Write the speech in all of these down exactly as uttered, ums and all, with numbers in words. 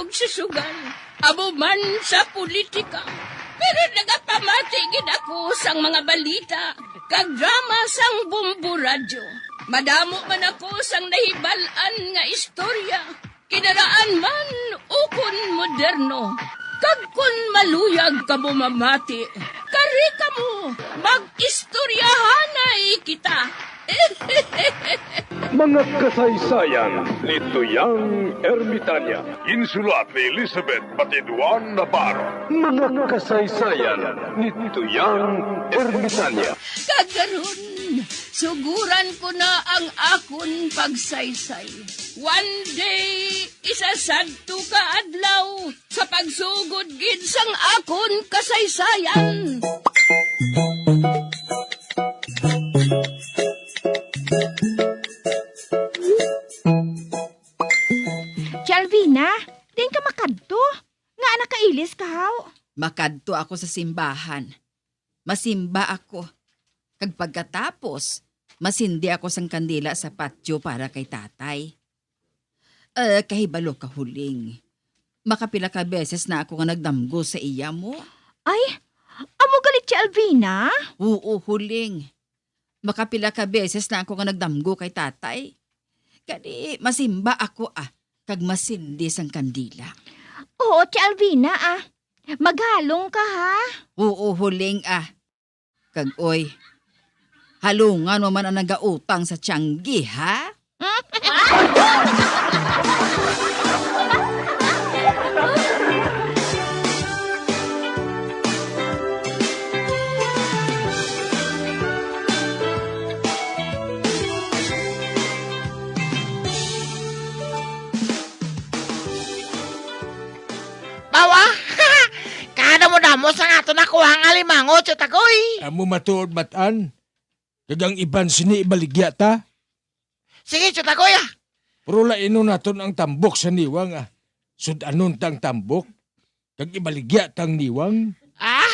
ug susugal, amo man sa politika. Pero nagapamati gid ako sang mga balita kag drama sang Bombo Radyo. Madamo man ako sang nahibal-an nga istorya, kinaraan man ukon moderno. Kag kon maluyag kamo mamati, kari kamo, mag-istoryahanay kita. Mga kasaysayan ni Tuyang Ermitanya. Insulat ni Elizabeth Batiduan Navarro. Mga kasaysayan ni Tuyang Ermitanya. Kag karon, suguran ko na ang akon pagsaysay. One day, isa sadto ka adlaw, sa pagsugod gid sang akon kasaysayan. Tia Alvina, diin ka makadto? Ngaa nakailis ka, haw? Makadto ako sa simbahan. Masimba ako. Kag pagkatapos, masindi ako sang kandila sa patio para kay tatay. Eh, kahibalo ka, Huling. Makapila ka beses na ako nga nagdamgo sa iya mo. Ay, amo gali, Tia Alvina? Oo, Huling. Makapila ka beses na ako nga nagdamgo kay tatay. Kani masimba ako, ah, kag masindi sang kandila. Oo, Tia Alvina, ah. Maghalong ka, ha? Oo, Huling, ah. Kag, oy, halungan mo man ang nagautang sa tianggi, ha? Bawa, kada mo damo sang aton nakuha nga alimango, Tiyot Agoy. Amo matuod, Matan. Kag ang iban sini ibaligya ta. Sige, Tiyot Agoy, ah. Pero lainon naton ang tambok sa niwang, ah. Sud-anon ta ang tambok, kag ibaligya ta ang niwang. Ah!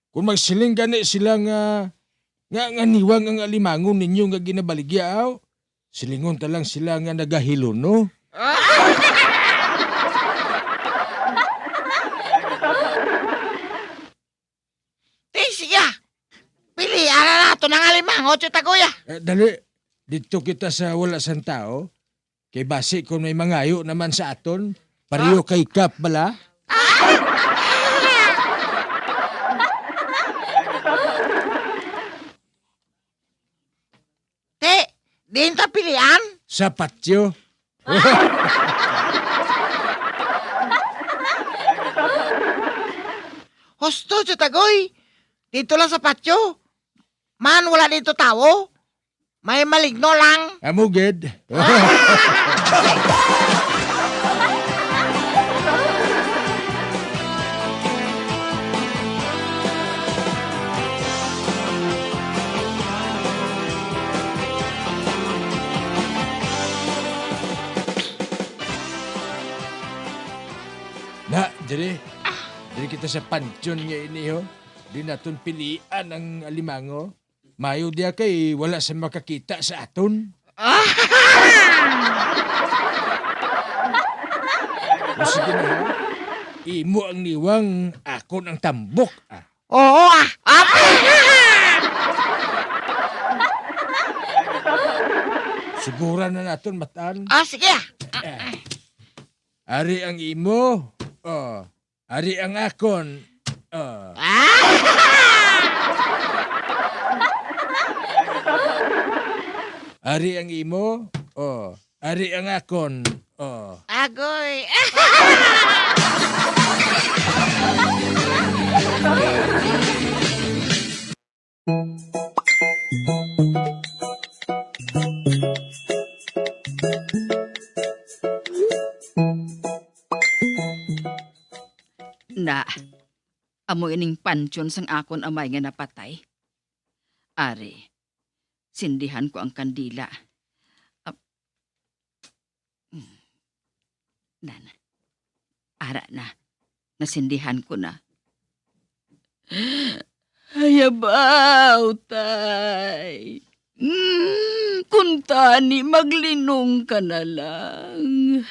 Kung magsiling gani sila nga, nga, nga niwang ang alimangon ninyo nga ginabaligya, aw, silingon ta lang sila nga nagahiluno. Ti, sige, ah. Pilian na naton ang alimango, Tiyot Agoy, ah. Eh, dali, didto kita sa wala sang tawo. Kay basi kon may mangayo naman sa aton, pareho kay Kap bala. Ti, diin ta pilian? Sa patio. Husto, Tiyot Agoy. Didto lang sa patio. Man, wala didto tawo. May maligno lang. Amo gid. Na, diri. Diri kita sa pansyon nga ini, ho. Di naton pilian ang alimango. Mayo diya kay wala sa makakita sa aton. O sige na, ha? Imo ang niwang, akon ang tambok, ah. Oo, ah. Ah! Suguran na naton, Matan. Ah, sige, ah. Eh. Ari ang imo. Oh. Ari ang akon. Oh. Ah! Ari ang imo. Oh. Ari ang akon. Oh. Agoy. Na, amo ining pansyon sang akon amay nga napatay. Ari, sindihan ko ang kandila. Ah, mm. Nan, ara na. Nasindihan ko na. Hayabaw, tay. Mm. Kuntani, maglinong ka na lang.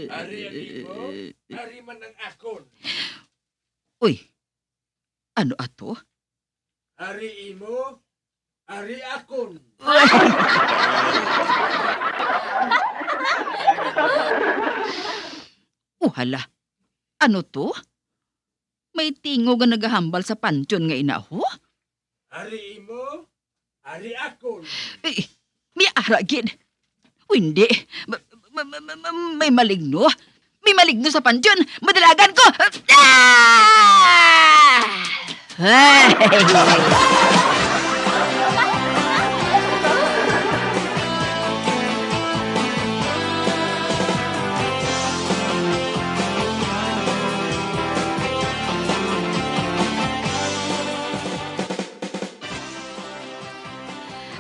Ari ang imo, ari man ang akon. Uy, ano ato? Ari imo, ari akon. O hala, ano to? May tingog nga nagahambal sa pantyon nga ina, ho? Ari imo, ari akon. Eh, may ara gid. O hindi, ma-, ma-, ma-, ma-, ma-, may maligno. May maligno sa pantyon. Madalagan ko. Ah! Ay!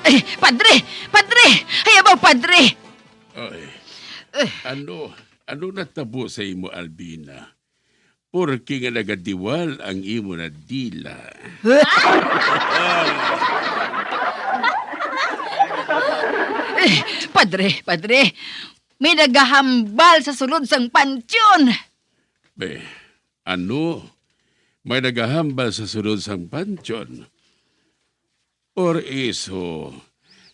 Ay, padre! Padre! Ay, abaw, padre! Ay, Eh. Ano, ano natabo sa imo, Albina? Porke nga nagadiwal ang imo na dila. Eh, padre, padre, may nagahambal sa sulod sang pantyon. Be, ano? May nagahambal sa sulod sang pantyon? Por eso,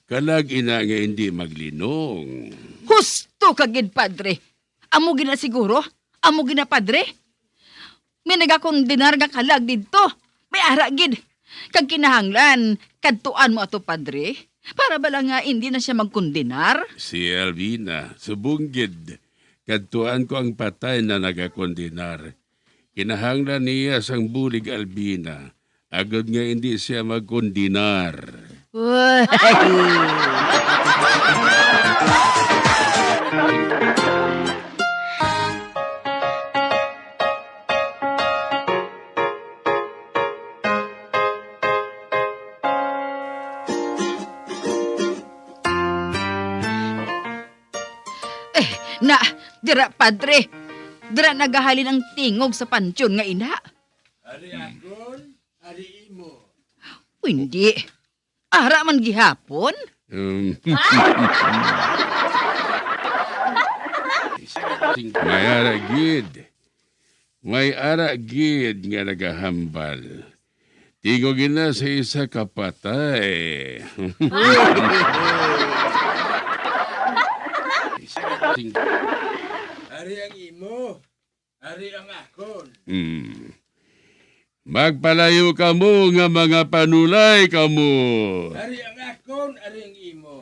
kalag ina nga hindi maglinong. Husto ka gid, padre. Amo gina siguro? Amo gina, padre? May nagakondenar nga kalag didto. May ara gid. Kag kinahanglan, kadtuan mo ato, padre, para bala nga indi na siya magkondenar. Si Alvina, subong gid, kadtuan ko ang patay na nagakondenar. Kinahanglan niya sang bulig, Alvina, agod nga indi sia magkondenar. Uy. Eh, na, dira, padre. Dira nagahalin ang tingog sa pantyon nga ina. Ari akon, ari imo. Hindi. Ara man gihapon? Um. May ara gid. May ara gid nga nagahambal. Tingog ina sa isa ka patay. Ari ang imo. Ari ang akon. Hmm. Magpalayo kamo nga mga panulay kamo. Ari ang akon, ari ang imo.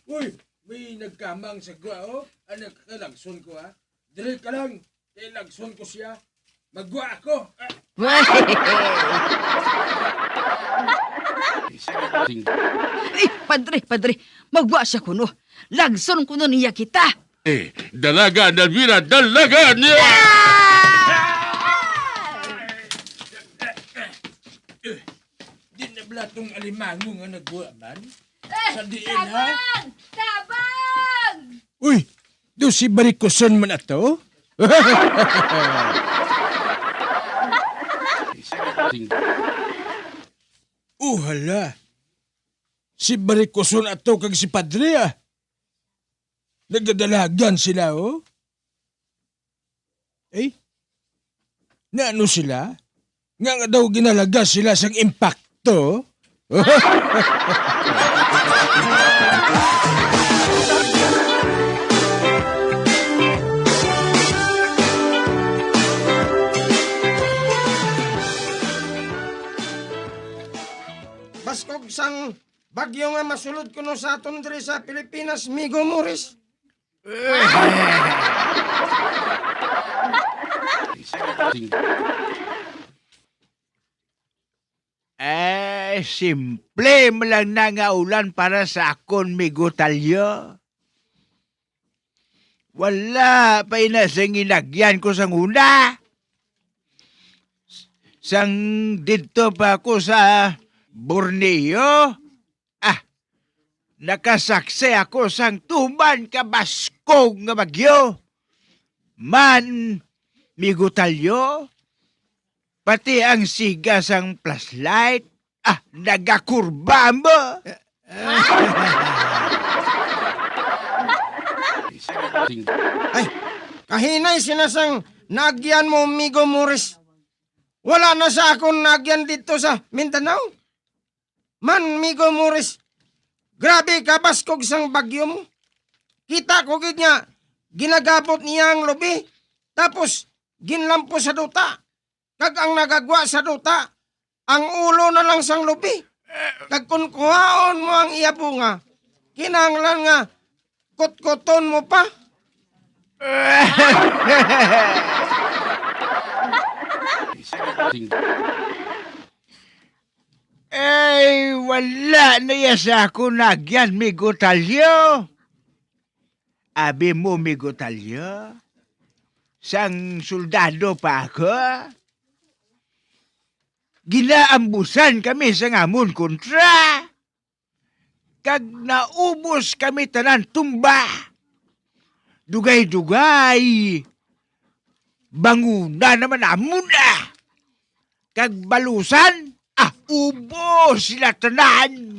Uy, may nagkamang sa gwa, oh. Anak, kalagson ko, ha. Diri ka lang. Kay lagson ko siya. Magwa ako. Ah. Eh, padre, padre, magwa siya kuno. Lagson kuno niya kita. Eh, dalaga, Dalvira, dalaga niya! Ah! Di na bala tong alimango nga nagwa man? Eh, sa diin, ha? Tabang! Tabang! Uy, do si Barikoson man ato? Oh, hala. Si Barikoson ato kag si Padre, ah. Nagadalagan sila, oh. Eh? Naano sila? Nga nga daw ginalaga sila sang impakto? Baskog sang bagyo nga masulod kuno sa aton diri sa Pilipinas, Migo Morris. Eh, simple man lang na nga ulan para sa akon, Migo Talyo. Wala pa ina sing inagyan ko sang una. Sang didto pa ako sa Borneo, ah, nakasaksi ako sang tuman ka baskog nga bagyo. Man, Migo Talyo, pati ang siga sang flashlight, ah, nagakurba mo. Ay, kahinay sina sang naagyan mo, Migo Morris. Wala na sa akon naagyan didto sa Mindanao. Man, Migo Morris, grabe ka baskog sang bagyo mo. Kita ko gid nga ginagabot niya ang lubi, tapos ginlampos sa duta. Kag ang nagagwa sa duta, ang ulo na lang sang lubi. Kag kon kuhaon mo ang iya bunga, kinahanglan nga kutkuton mo pa. Ay, wala na ya sa ako nagyan, Migo Talyo. Abi mo, Migo Talyo, sang soldado pa ako, ginaambusan kami sa amon kontra, kag naubos kami tanan tumba. Dugay-dugay, banguna naman amon na. Kag balusan, ah, ubos sila tanan.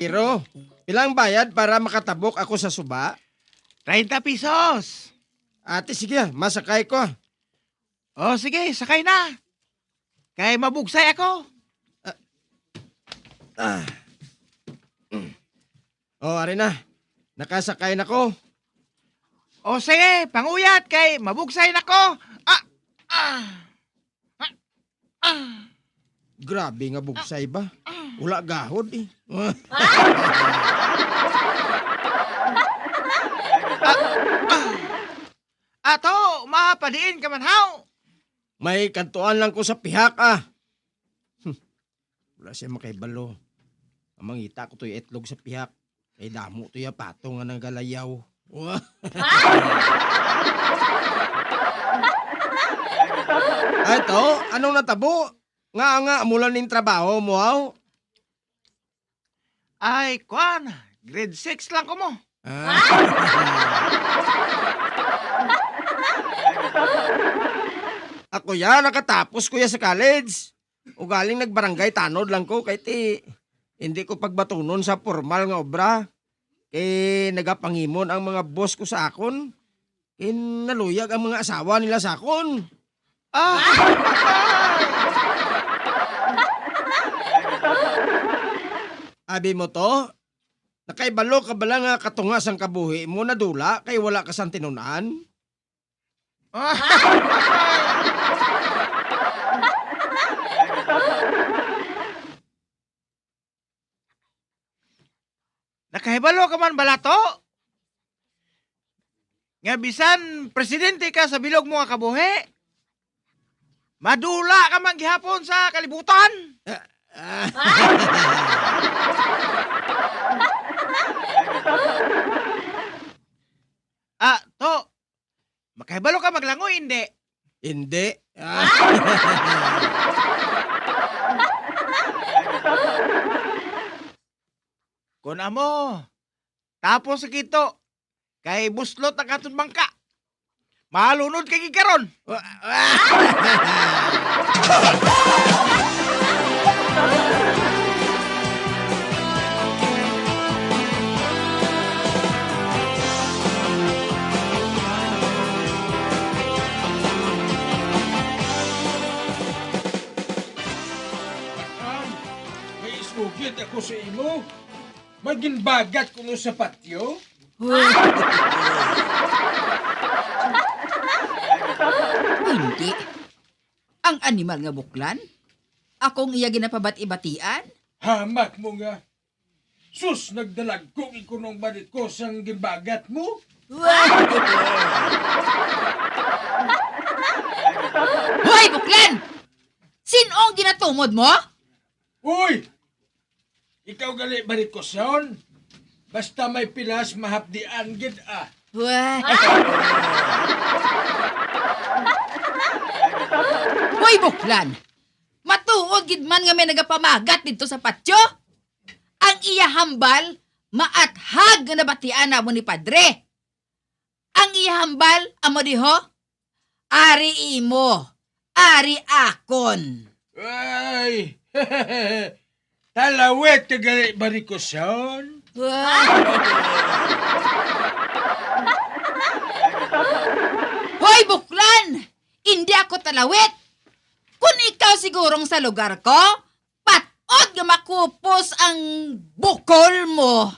Pero, pila ang bayad para makatabok ako sa suba? Treinta pesos. Ate, sige, masakay ko. O, sige, sakay na. Kay mabugsay ako. Ah. Mm. O, ari na. Nakasakay na ko. O, sige, panguyat kay mabugsay na ko. Ah, ah, ah, ah. Grabe nga bugsay ba? Wala gahod eh. Ah, ah. Ato, mapadiin ka man, haw? May kantuan lang ko sa pihak, ah. Hmm. Wala siya makahibalo. Ang mangita ko to'y itlog sa pihak. Kay damo to ya pato nga nagalayaw. Ay, to, anong natabo? Nga, nga, mula ning trabaho mo, haw? Ay, kwan, grade six lang ko mo. Ah. Ako ya, nakatapos ko ya sa college. Ugaling nagbarangay tanod lang ko, kay ti, hindi ko pagbatunon sa formal nga obra. Kay nagapangimon ang mga boss ko sa akon. Kay naluyag ang mga asawa nila sa akon. Ah! Abi mo to? Nakaibalo ka bala nga katunga sang kabuhi mo nadula kay wala ka sang tinun-an? Nakahibalo ka man bala to? Nga bisan presidente ka sa bilog mo nga kabuhi, madula ka man gihapon sa kalibutan. Ah, to, makahibalo ka maglangoy, hindi? Hindi. Ah. Kun amo, tapos sa kito, kay buslot ang aton bangka. Malunod kay gikaron. Ay, may isugid ako sa imo. May ginbagat kuno sa patyo? Hindi. Ang animal nga buklan? Akong iya ginapabati-batian? Hamak mo nga. Sus, nagdalagkong ikunong barit ko sang ginbagat mo. Hoy, buklan! Sin-ong ginatumod mo? Uy! Ikaw gali, Maricosyon? Basta may pilas, mahapdian gid, ah. Wah. Hoy, Buklan! Matuod gid man nga may nagapamagat didto sa patyo. Ang iya hambal, maathag nga nabatian namon ni Padre. Ang iya hambal, amo diho, "Ari imo, ari akon." Ay, talawit ka gali, Barikoson. Hoy, Buklan! Indi ako talawit. Kun ikaw sigurong sa lugar ko, pat-od nga makupos ang bukol mo.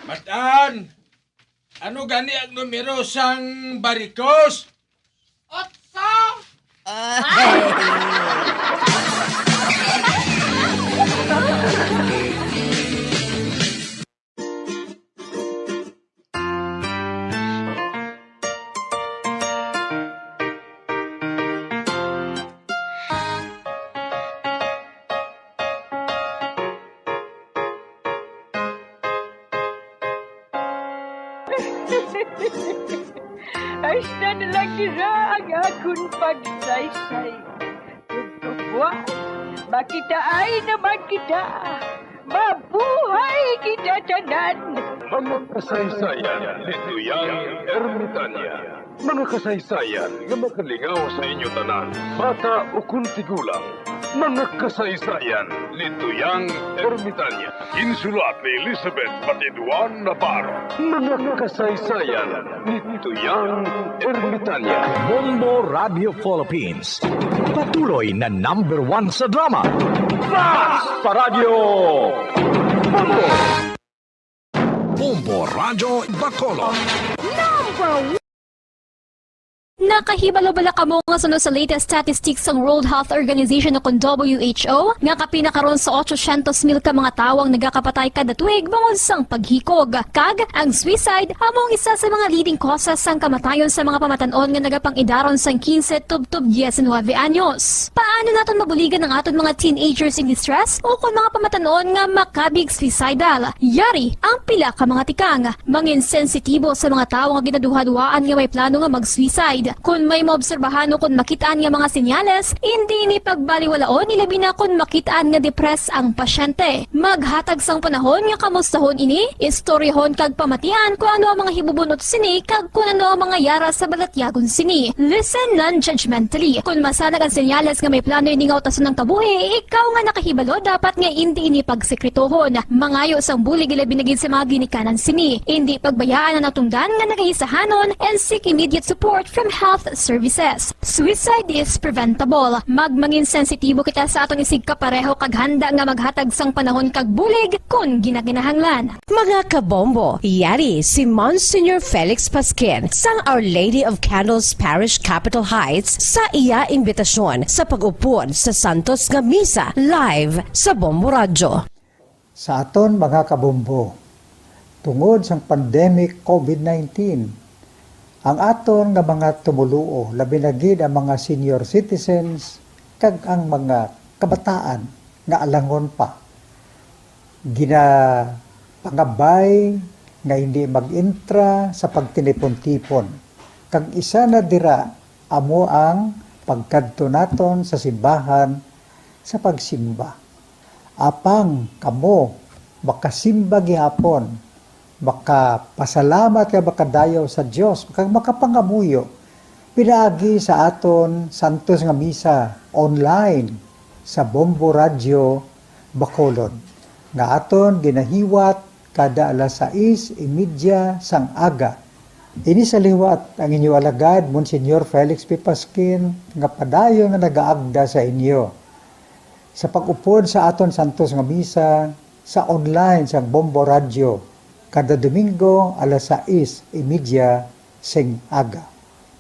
Matan, ano gani ang numero sang Barikos? Otso! Ah. Hasta na lang dira ang akon pagsaysay. Ug kabuas, makitaay naman kita. Mabuhay kita tanan! Mga kasaysayan ni Tuyang Ermitanya. Mga kasaysayan nga makalingaw sa inyo tanan, bata ukon tigulang. Mga kasaysayan ni Tuyang Ermitanya. Ginsulat ni Elizabeth Batiduan Navarro. Mga kasaysayan ni Tuyang Ermitanya. Bombo Radio Philippines. Patuloy na number one sa drama. Flash Paradyo! Bombo! Bombo Radyo Bacolod. Nakahibalo bala kamo nga suno sa latest statistics sang World Health Organization o kon W H O nga kapin na karon sa otsosyentos mil ka mga tawo ang nagakapatay kada tuig bangod sang paghikog? Kag ang suicide amo ang isa sa mga leading causes sang kamatayon sa mga pamatan-on nga nagapang-idaron sang quince tubtob diecinuebe anyos. Paano naton mabuligan ang aton mga teenagers in distress o kon mga pamatan-on nga makabig suicidal? Yari ang pila ka mga tikang. Mangin sensitibo sa mga tawo nga ginaduhaduhaan nga may plano nga mag-suicide. Kon may maobserbahan o kon makit-an nga mga senyales, indi ini pagbaliwalaon, ilabi na kon makit-an nga depressed ang pasyente. Maghatag sang panahon nga kamustahon ini, istoryahon kag pamatian kon ano ang mga hibubunot sini kag kon ano ang mga yara sa balatyagon sini. Listen non-judgmentally. Kon masanag ang senyales nga may plano ini nga utason ang kabuhi, ikaw nga nakahibalo dapat nga indi ini pagsekretohon. Mangayo sang bulig, ilabi na gid sa mga ginikanan sini. Indi pagbayaan ang natungdan nga nagaisahanon and seek immediate support from health services. Suicide is preventable. Magmangin sensitibo kita sa aton isigkapareho kag handa nga maghatag sang panahon kag bulig kon ginakinahanglan. Mga kabombo, yari si Monsignor Felix Pasquin sang Our Lady of Candles Parish, Capitol Heights, sa iya imbitasyon sa pag-upod sa santos nga misa live sa Bombo Radyo. Sa aton mga kabombo, tungod sang pandemic covid nineteen, ang aton nga mga tumoluo, labi na gid ang mga senior citizens kag ang mga kabataan nga alangon pa, ginapangabay nga hindi mag-entra sa pagtinipon-tipon, kag isa na dira amo ang pagkadto naton sa simbahan sa pagsimba. Apang kamo makasimba gihapon, makapasalamat kag makadayaw sa Dios, kag makapangamuyo pinaagi sa aton santos nga misa online sa Bombo Radyo Bacolod, nga aton ginahiwat kada alas sais y media sang aga. Ini sa liwat ang inyo alagad, Monsignor Felix P. Pasquin, nga padayon nga nagaagda sa inyo sa pag-upod sa aton santos nga misa sa online sang Bombo Radyo kada Domingo alas sais y media sing aga.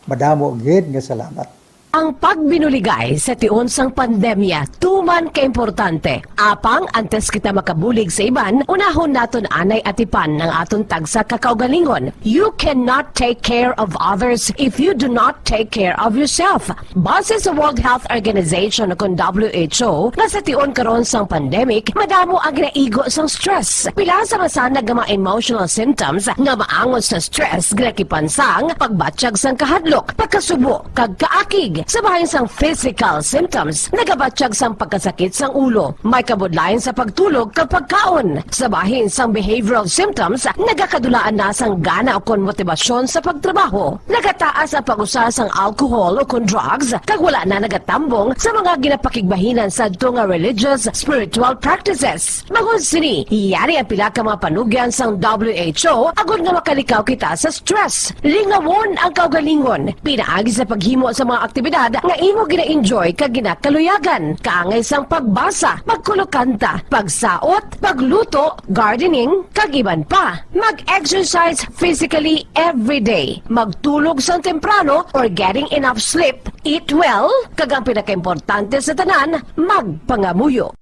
Madamo gid nga salamat. Ang pagbinuligay sa tion sang pandemya tuman ka importante. Apang antes kita makabulig sa iban, unahon naton anay atipan ang aton tagsa ka kaugalingon. You cannot take care of others if you do not take care of yourself. Base sa World Health Organization o kon W H O, nga sa tion karon sang pandemic, madamo ang ginaigo sang stress. Pila sa masanag nga mga emotional symptoms nga maangot sa stress ginakipan sang pagbatyag sang kahadlok, pagkasubo, kag kaakig. Sa bahin sang physical symptoms, nagabatyag sang pagkasakit sang ulo, may kabudlayan sa pagtulog kag pagkaon. Sa bahin sang behavioral symptoms, nagakadulaan na sang gana ukon motibasyon sa pagtrabaho. Nagataas ang pag-usa sang alcohol ukon drugs, kag wala na nagatambong sa mga ginapakigbahinan sadto nga religious, spiritual practices. Bangod sini, yari ang pila ka mga panugyan sang W H O agod nga makalikaw kita sa stress. Lingawon ang kaugalingon pinaagi sa paghimo sa mga aktibidad nga imo gina-enjoy kag ginakaluyagan, kaangay sang pagbasa, pagkulokanta, pagsaot, pagluto, gardening, kag iban pa. Mag-exercise physically every day. Magtulog sang temprano or getting enough sleep. Eat well, kag ang pinakaimportante sa tanan, magpangamuyo.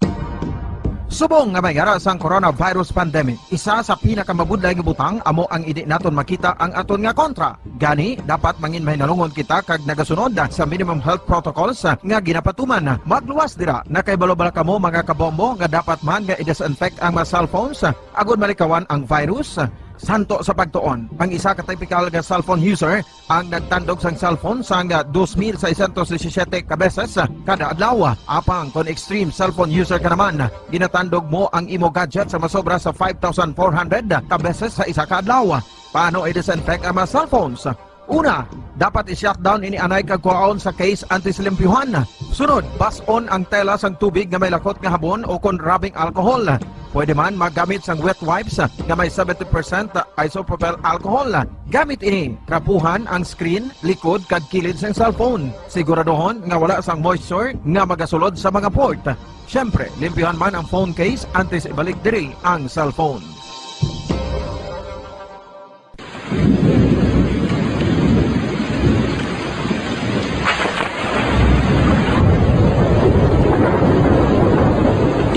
Subong nga may yara sang coronavirus pandemic, isa sa pinakamabudlay nga butang amo ang indi naton makita ang aton nga kontra. Gani, dapat mangin mahinalungon kita kag nagasunod sa minimum health protocols nga ginapatuman. Magluwas dira, nakahibalo bala kamo, mga kabombo, nga dapat man nga i-disinfect ang mga cellphones agod malikawan ang virus? Santo sa pagtuon, ang isa ka typical nga cellphone user ang nagtandog sang cellphone sang dos mil seiscientos disisiete ka beses kada adlaw. Apang kon extreme cellphone user ka naman, ginatandog mo ang imo gadget sa masobra sa five thousand four hundred ka beses sa isa ka adlaw. Paano i-disinfect ang mga cellphones? Una, dapat i-shutdown ini anay kag kuhaon sa case antes limpyuhan. Sunod, bas-on ang tela sang tubig nga may lakot nga habon o kon rubbing alcohol. Pwede man maggamit sang wet wipes nga may seventy percent isopropyl alcohol. Gamit ini, trapuhan ang screen, likod, kag kilid sang cellphone. Siguraduhon nga wala sang moisture nga magasulod sa mga port. Siyempre, limpyuhan man ang phone case antes ibalik diri ang cellphone.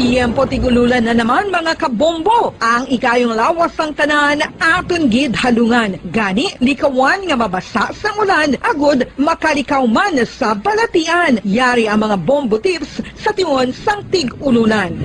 Tiyempo tig-ululan na naman, mga kabombo. Ang ikayong lawas sang tanan aton gid halungan. Gani, likawan nga mabasa sang ulan agud makalikaw man sa balatian. Yari ang mga bombo tips sa tion sang tig-ululan.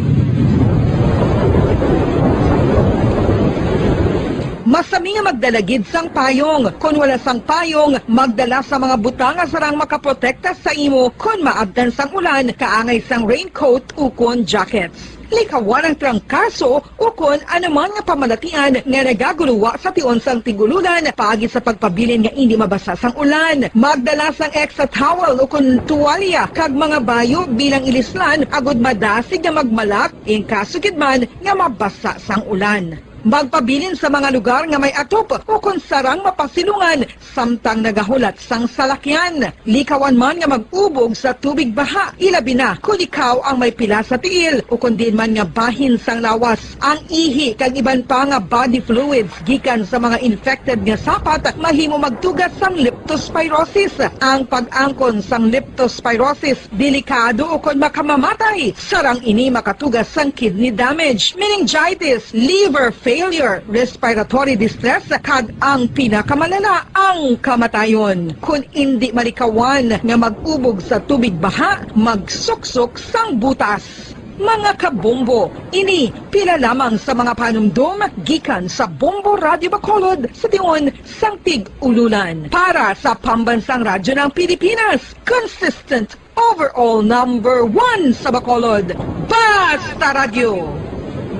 Masami nga magdala gid sang payong. Kon wala sang payong, magdala sa mga butang nga sarang makaprotekta sa imo kon maabtan sang ulan, kaangay sang raincoat ukon jackets. Likawan ang trangkaso ukon anuman nga pamalatian nga nagaguluwa sa tion sang tig-ululan paagi sa pagpabilin nga indi mabasa sang ulan. Magdala sang extra towel ukon tuwalya kag mga bayo bilang ilislan agud madasig nga magmalak in kaso gid man nga mabasa sang ulan. Magpabilin sa mga lugar nga may atop ukon sarang mapasilungan samtang nagahulat sang salakyan. Likawan man nga mag-ubog sa tubig baha, ilabi na kon ikaw ang may pila sa tiil ukon diin man nga bahin sang lawas. Ang ihi kag iban pa nga body fluids gikan sa mga infected nga sapat mahimo magtuga sang leptospirosis. Ang pag-angkon sang leptospirosis delikado ukon makamamatay, sarang ini makatuga sang kidney damage, meningitis, liver failure, respiratory distress, kag ang pinakamalala, ang kamatayon. Kon indi malikawan nga mag-ubog sa tubig baha, magsuksok sang butas. Mga kabombo, ini pila lamang sa mga panumdom gikan sa Bombo Radyo Bacolod sa tion sang tig-ululan. Para sa Pambansang Radyo ng Pilipinas, consistent overall number one sa Bacolod, Basta Radyo,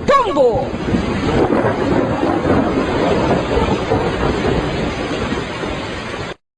Bombo!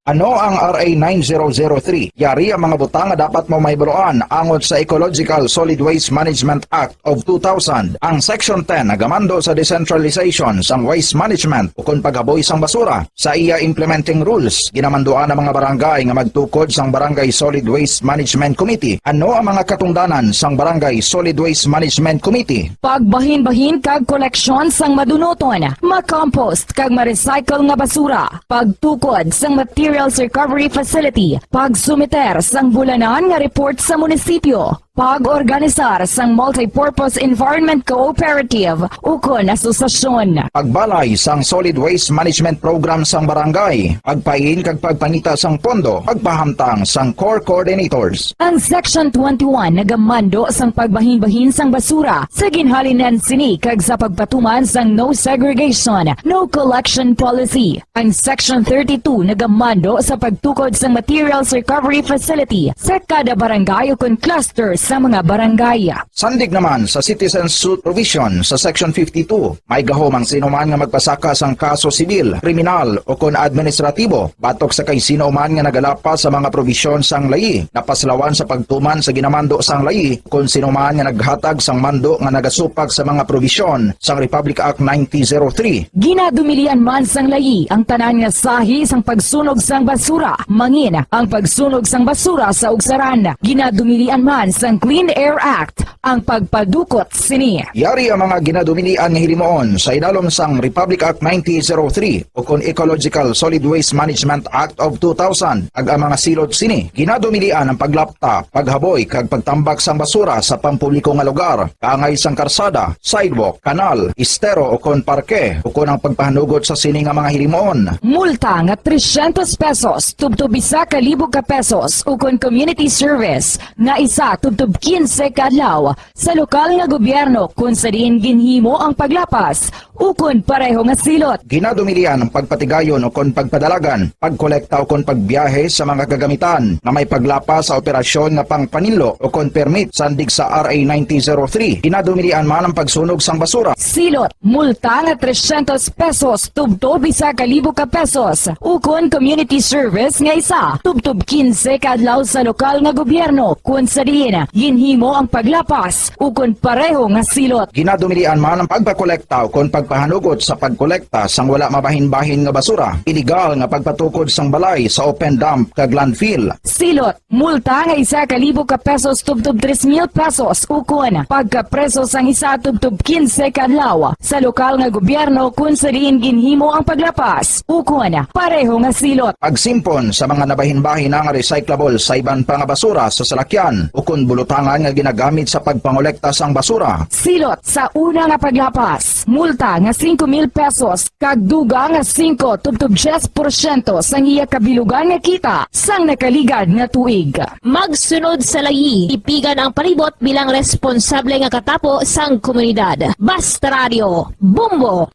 Ano ang R A nine zero zero three? Yari ang mga butang nga dapat mo mahibaluan angot sa Ecological Solid Waste Management Act of two thousand. Ang Section ten nagamando sa decentralization sang waste management ukon paghaboy sang basura. Sa iya implementing rules, ginamanduan ang mga barangay nga magtukod sang Barangay Solid Waste Management Committee. Ano ang mga katungdanan sang Barangay Solid Waste Management Committee? Pagbahinbahin kag koleksyon sang madunuton, makompost kag ma-recycle nga basura, pagtukod sang material Materials Recovery Facility, pagsumiter sang bulanan nga report sa munisipyo, pag-organisar sang Multipurpose Environment Cooperative ukon asosasyon. Pagbalay sang Solid Waste Management Program sang barangay, pagpain kag pagpangita sang pondo, pagpahamtang sang core coordinators. Ang Section twenty-one nagamando sang pagbahinbahin sang basura sa ginhalinan sini kag sa pagpatuman sang no segregation, no collection policy. Ang Section thirty-two nagamando sa pagtukod sang materials recovery facility sa kada barangay ukon cluster sa mga barangay. Sandig naman sa citizen suit provision sa Section fifty-two, may gahom ang sino man nga magpasaka sang kaso sibil, kriminal, ukon administratibo batok sa kay sino man nga nagalapas sa mga probisyon sang layi napaslawan sa pagtuman sa ginamando sang layi kon sino man nga naghatag sang mando nga nagasupak sa mga probisyon sang Republic Act nineteen oh three. Ginadumilian man sang layi ang tanan nga sahi sang pagsunog sang basura, mangin ang pagsunog sang basura sa ugsaran. Ginadumilian man sang Clean Air Act ang pagpadukot sini. Yari ang mga ginadumilian nga hilimuon sa idalom sang Republic Act nineteen oh three ukon Ecological Solid Waste Management Act of two thousand, kag ang mga silot sini ginadumilian ang paglapta, paghaboy, kag pagtambak sang basura sa pampubliko nga lugar, kaangay sang karsada, sidewalk, kanal, estero, ukon parke, ukon ang pagpahanugot sa sini nga mga hilimuon. Multa nga trescientos pesos tubtob isa ka libo ka pesos, ukon community service nga isa tubtob quince ka adlaw sa lokal nga gobyerno kon sa diin ginhimo ang paglapas ukon pareho nga silot. Ginadumilian ang pagpatigayon ukon pagpadalagan, pagkolekta ukon pagbiyahe sa mga kagamitan nga may paglapas sa operasyon nga pangpaninlo ukon permit sandig sa R A nineteen oh three. Ginadumilian man ang pagsunog sang basura. Silot, multa nga trescientos pesos tubtob isa ka libo ka pesos, ukon community service nga isa tubtob quince ka adlaw sa lokal nga gobyerno kon sa diin ginhimo ang paglapas ukon pareho nga silot. Ginadumilian man ang pagpakolekta ukon pagpahanugot sa pagkolekta sang wala mabahin-bahin nga basura, iligal nga pagpatukod sang balay sa open dump kag landfill. Silot, multa nga isa ka libo ka pesos tubtob tres mil pesos, ukon pagkapreso sang isa tubtob quince ka adlaw sa lokal nga gobyerno kon sa diin ginhimo ang paglapas, ukon pareho nga silot. Pagsimpon sa mga nabahin-bahin nga recyclable sa iban pa nga basura sa salakyan ukon bulutangan nga ginagamit sa pagpangolekta sang basura. Silot, sa una nga paglapas, multa nga singko mil pesos kag dugang nga singko tubtob diyes porsyento sang iya kabilugan nga kita sang nakaligad nga tuig. Magsunod sa layi, tipigan ang palibot bilang responsable nga katapo sang komunidad. Basta Radio, Bombo!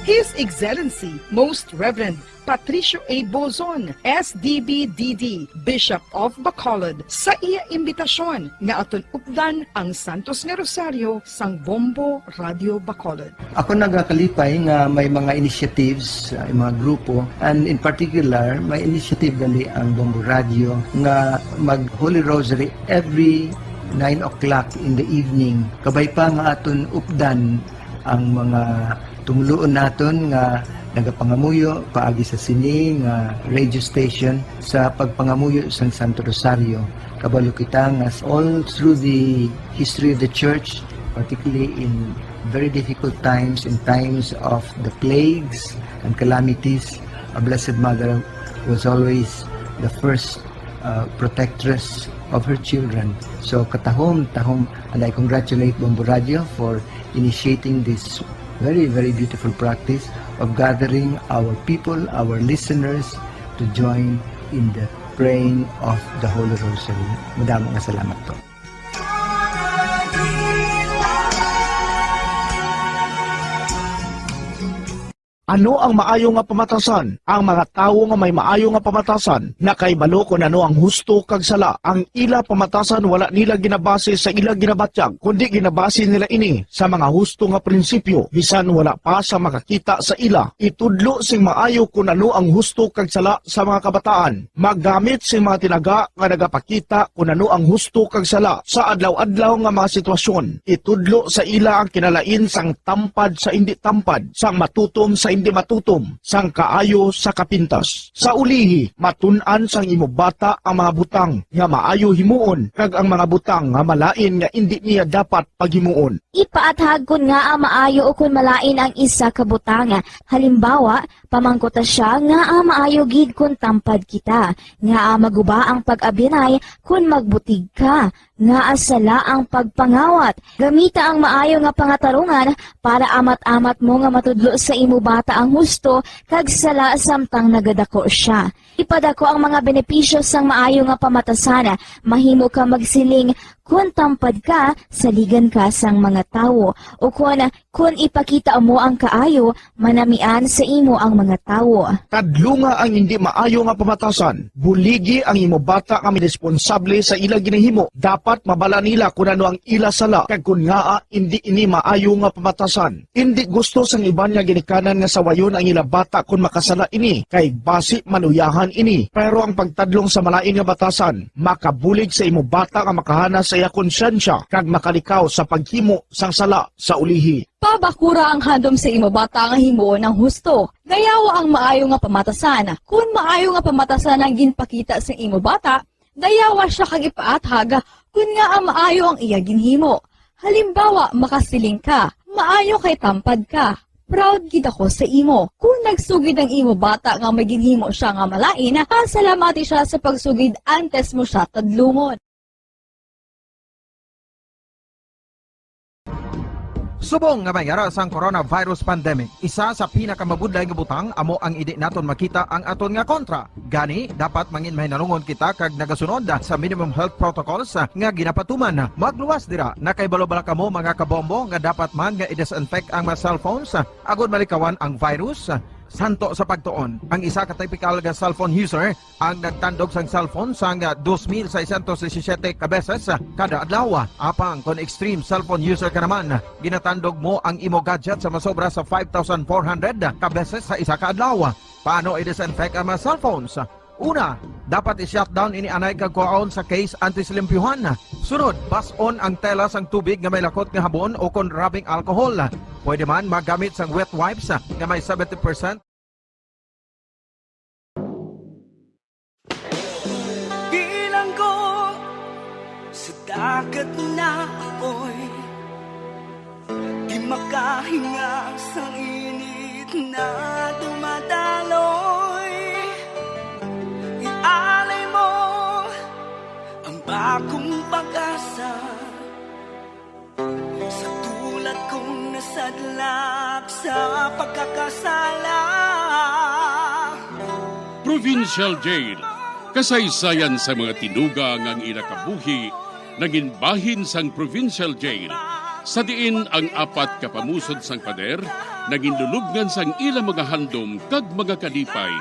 His Excellency Most Reverend Patricio A. Bozon, S D B D D, Bishop of Bacolod, sa iya imbitasyon nga aton updan ang Santos nga Rosaryo sang Bombo Radio Bacolod. Ako nagakalipay nga may mga initiatives, uh, mga grupo, and in particular, may initiative gali ang Bombo Radio nga mag Holy Rosary every nine o'clock in the evening. Kabay pa nga aton updan ang mga tumuluon naton nga nagapangamuyo paagi sa sini nga radio station sa pagpangamuyo sang Santo Rosario. Kabalo kita nga all through the history of the church, particularly in very difficult times, in times of the plagues and calamities, our Blessed Mother was always the first uh, protectress of her children. So katahom-tahom, and I congratulate Bombo Radio for initiating this very, very beautiful practice of gathering our people, our listeners, to join in the praying of the Holy Rosary. Madamo nga salamat po. Ano ang maayo nga pamatasan? Ang mga tawo nga may maayo nga pamatasan nakahibalo kon ano ang husto kag sala. Ang ila pamatasan wala nila ginabase sa ila ginabatyag, kundi ginabase nila ini sa mga husto nga prinsipyo, bisan wala pa sa makakita sa ila. Itudlo sing maayo kon ano ang husto kag sala sa mga kabataan. Maggamit sing mga tinaga nga nagapakita kon ano ang husto kag sala sa adlaw-adlaw nga mga sitwasyon. Itudlo sa ila ang kinalain sang tampad sa indi tampad, sang matutom sa di matutom sang kaayo sa kapintas. Sa ulihi, matun-an sang imo bata ang mga butang nga maayo himuon kag ang mga butang nga malain nga indi niya dapat paghimuon. Ipaathag kon ngaa maayo o kon malain ang isa ka butang. Halimbawa, pamangkuta sia ngaa maayo gid kon tampad kita, ngaa maguba ang pag-abyanay kon magbutig ka, ngaa sala ang pagpangawat. Gamita ang maayo nga pangatarungan para amat-amat mo nga matudlo sa imo bata ang husto kag sala samtang nagadako sia. Ipadako ang mga benepisyo sang maayo nga pamatasan. Mahimo ka magsiling, "Kon tampad ka, saligan ka sang mga tawo," ukon, "Kon ipakita mo ang kaayo, manamian sa imo ang mga tawo." Kadlunga ang hindi maayo nga pamatasan. Buligi ang imo bata nga may responsable sa ila ginahimo. Dapat mabala nila kon ano ang ila sala kag kon ngaa indi ini maayo nga pamatasan. Indi gusto sang iban nga ginikanan nga sawayon ang ila bata kon makasala ini, kay basi maluyahan ini. Pero ang pagtadlong sa malain nga batasan makabulig sa imo bata nga makahana sa iya konsyensya kag makalikaw sa paghimo sang sala sa ulihi. Pabakura ang handom sa imo bata nga himuon ang husto. Dayawa ang maayo nga pamatasan. Kon maayo nga pamatasan ang ginpakita sa imo bata, dayawa sia kag ipaathag kon ngaa maayo ang iya ginhimo. Halimbawa, makasiling ka, "Maayo kay tampad ka. Proud gid ako sa imo." Kon nagsugid ang imo bata nga may ginhimo sia nga malain, pasalamati sia sa pagsugid antes mo sia tadlungon. Subong nga may ara sang coronavirus pandemic, isa sa pinakamabudlay nga butang amo ang indi naton makita ang aton nga kontra. Gani, dapat manginmahinalungon kita kag nagasunod sa minimum health protocols nga ginapatuman. Magluwas dira, nakahibalo bala kamo, mga kabombo, nga dapat man nga i-disinfect ang mga cellphones agod malikawan ang virus? Santo sa pagtuon, ang isa ka tipikal nga cellphone user ang nagtandog sang cellphone sang dos mil seiscientos disisiete ka beses kada adlaw. Apang kon extreme cellphone user ka naman, ginatandog mo ang imo gadget sa masobra sa five thousand four hundred ka beses sa isa ka adlaw. Paano i-disinfect ang mga cellphones? Una, dapat i-shutdown ini anay kag kuhaon sa case antes limpyuhan. Sunod, bas-on ang tela sang tubig nga may lakot nga habon o kon rubbing alcohol. Pwede man magamit sang wet wipes nga may seventy percent. Bilanggo sa dagat na apoy, di makahinga sa init na dumadaloy. Ialay mo ang bagong pag-asa sa tulad kong nasadlak sa pagkakasala. Provincial Jail, kasaysayan sa mga tinuga nga ang ila kabuhi nangin bahin sang Provincial Jail, sa diin ang apat ka pamusod sang pader nangin lulubngan sang ila mga handom kag mga kalipay,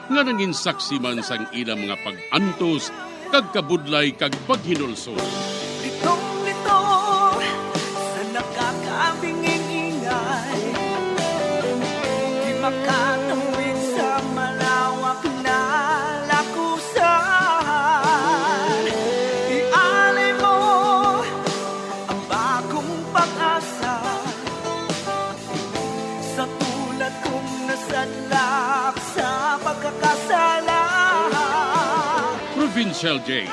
nga nangin saksi man sang ila mga pag-antos kag kabudlay kag paghinulsol. Litong-lito sa nakakabinging ingay, di makatawid sa malawak na lakusan. Ialay mo ang bagong pag-asa sa tulad kong nasadlak sa pagkakasala. Provincial Jail.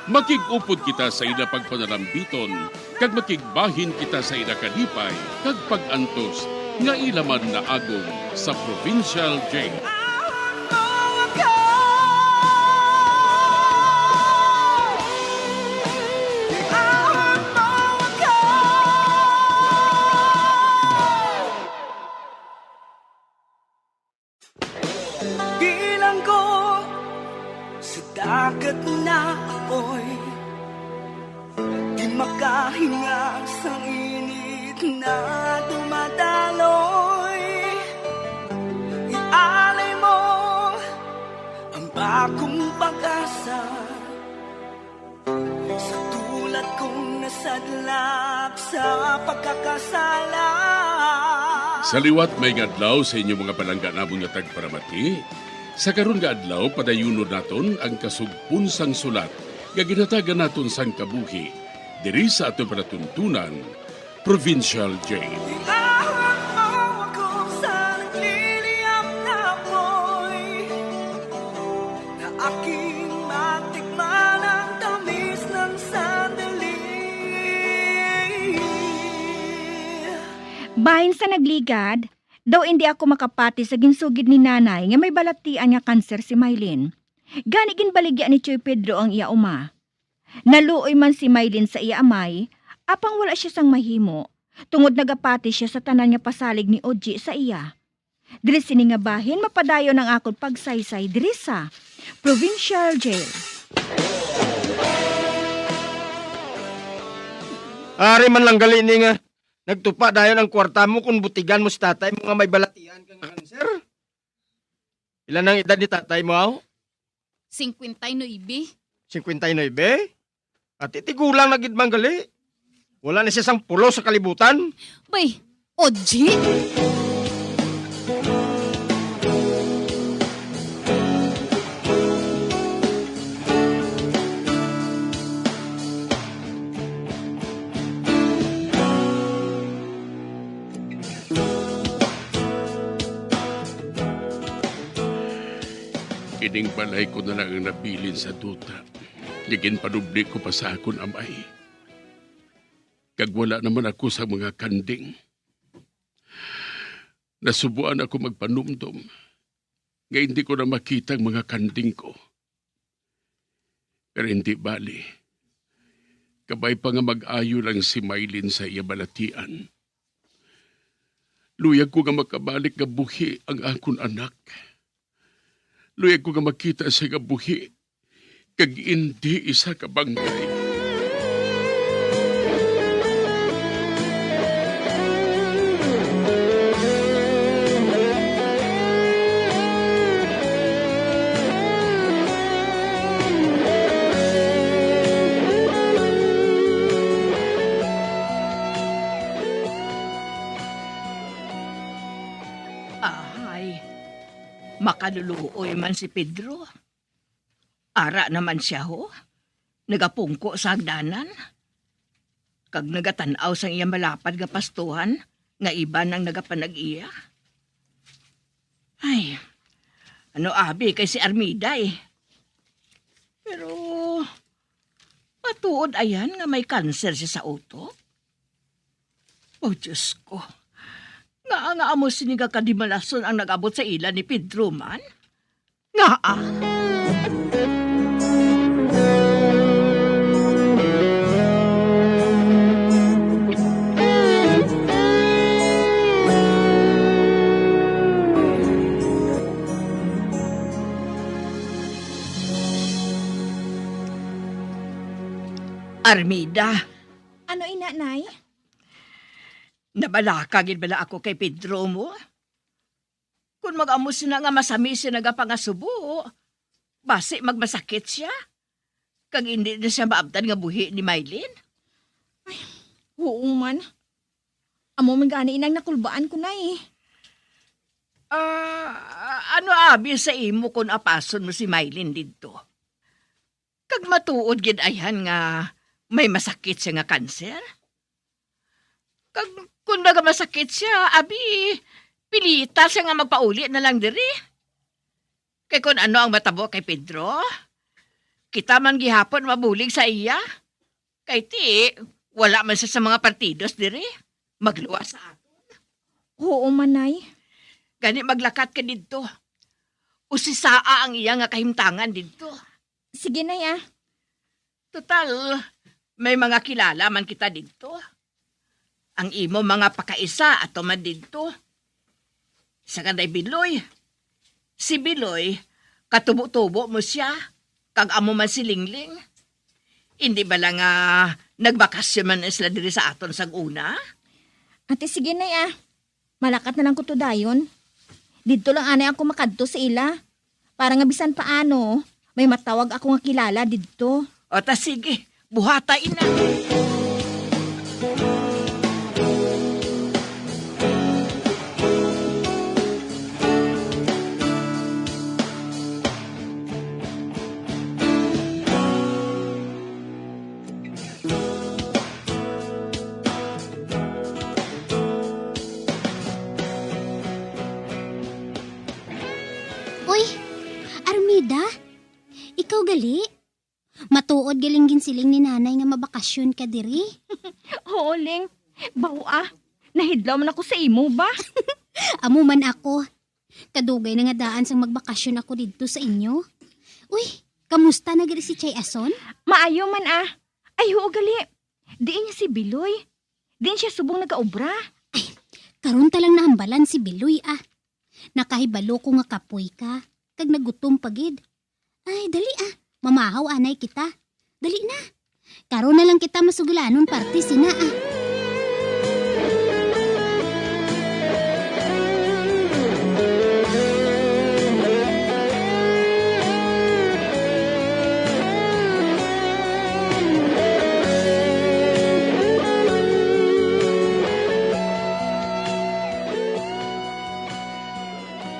Makig-upod kita sa ila pagpanalambiton, kag makigbahin kita sa ila kalipay kag pag-antos nga ila man naagom sa Provincial Jail. Bilanggo sa dagat na apoy, di makahinga sa init na dumadaloy. Ialay mo ang bagong pag-asa sa tulad kong nasadlak sa pagkakasala. Sa liwat, maayong adlaw sa inyo, mga palangga namon nga tagparamati. Sa karon nga adlaw, padayunon naton ang kasugpon sang sulat nga ginhatagan naton sang kabuhi diri sa aton palatuntunan, Provincial Jail. Iahon mo ako sa Aking matikman ang tamis ng sandali. Bahin sa nagligad, daw indi ako makapati sa ginsugid ni nanay nga may balatian nga kanser si Mylene. Gani ginbaligya ni Tioy Pedro ang iya uma. Naluoy man si Mylene sa iya amay, apang wala siya sang mahimo, tungod nagapati siya sa tanan nga pasalig ni Oji sa iya. Diri sini nga bahin mapadayon ang akon pagsaysay diri sa Provincial Jail. Ari man lang gali ni nga nagtupa dayon ang kwarta mo kung butigan mo si tatay mo nga may balatian ka nga kanser. Ila nang edad ni tatay mo, aw? Cincuenta y nueve. Cincuenta y nueve? Ati, tigulang na gid man gali. Wala na siya sang pulo sa kalibutan. Bay, Oji? Ining balay ko na lang ang nabilin sa duta nga ginpanubli ko pa sa akon amay, kag wala naman ako sa mga kanding. Nasubuan ako magpanumdom nga hindi ko na makita ang mga kanding ko. Pero hindi bali. Kabay pa nga mag-ayo lang si Mylene sa iya balatian. Luyag ko nga makabalik nga buhi ang akon anak. Luyag ko nga makita siya nga buhi, kag indi isa ka bangkay. Ahay, makaluluoy man si Pedro. Ara naman sia, ho. Nagapungko sa hagdanan. Kag nagatan-aw sang iya malapad nga pastuhan nga iban ang nagapanag-iya. Ay, ano abi kay si Armida, eh. Pero, matuod ayan nga may kanser siya sa utok? Oh, Diyos ko. Ngaa nga amo sini nga kadimalason ang nag-abot sa ila ni Pedro man? Ngaa? Armida. Ano ina, Nay? Nabalaka gid bala ako kay Pedro mo? Kon mag-amo sina nga masami siya nagapangasubo, basi magmasakit siya, kag indi na siya maabtan nga buhi ni Mylene. Ay, oo man. Amo man gani inang nakulbaan ko, Nay. Ah, ano abi sa imo kon apason mo si Mylene didto? Kag matuod gid ayhan nga may masakit siya nga kanser? Kag kon nagamasakit siya, abi, pilita siya nga magpauli na lang diri. Kay kon ano ang matabo kay Pedro, kita man gihapon mabulig sa iya. Kay ti, wala man siya sa mga partidos diri. Magluwas sa aton. Oo man, Nay. Gani maglakat ka didto. Usisaa ang iya nga kahimtangan didto. Sige, Nay, ah. Total, may mga kilala man kita didto. Ang imo mga pakaisa ato man didto. Sa kanday Biloy. Si Biloy, katubo-tubo mo siya, kag amo man si Lingling. Indi bala nga nagbakasyon man sila diri sa aton sang una? Ate, sige, Nay, ah. Malakat na lang ko to dayon. Didto lang anay ako makadto sa ila, para nga bisan paano may matawag ako nga kilala didto. O ta sige, buhata ina. Uy, Armida? Ikaw gali? Matuod galing ginsiling ni Nanay nga mabakasyon ka diri? Oo, Ling. Baw, ah. Nahidlaw man ako sa imo ba? Amo man ako. Kadugay na nga daan sang magbakasyon ako didto sa inyo. Uy, kamusta na gali si Chay Ason? Maayo man, ah. Ay, oo, gali. Diin niya si Biloy? Diin siya subong nagaobra? Ay, karon ta lang nahambalan si Biloy, ah. Nakahibalo ko nga kapoy ka, kag nagutom pa gid. Ay, dali, ah. Mamahaw anay kita. Dali na. Karon na lang kita masuglanon parte sina, ah.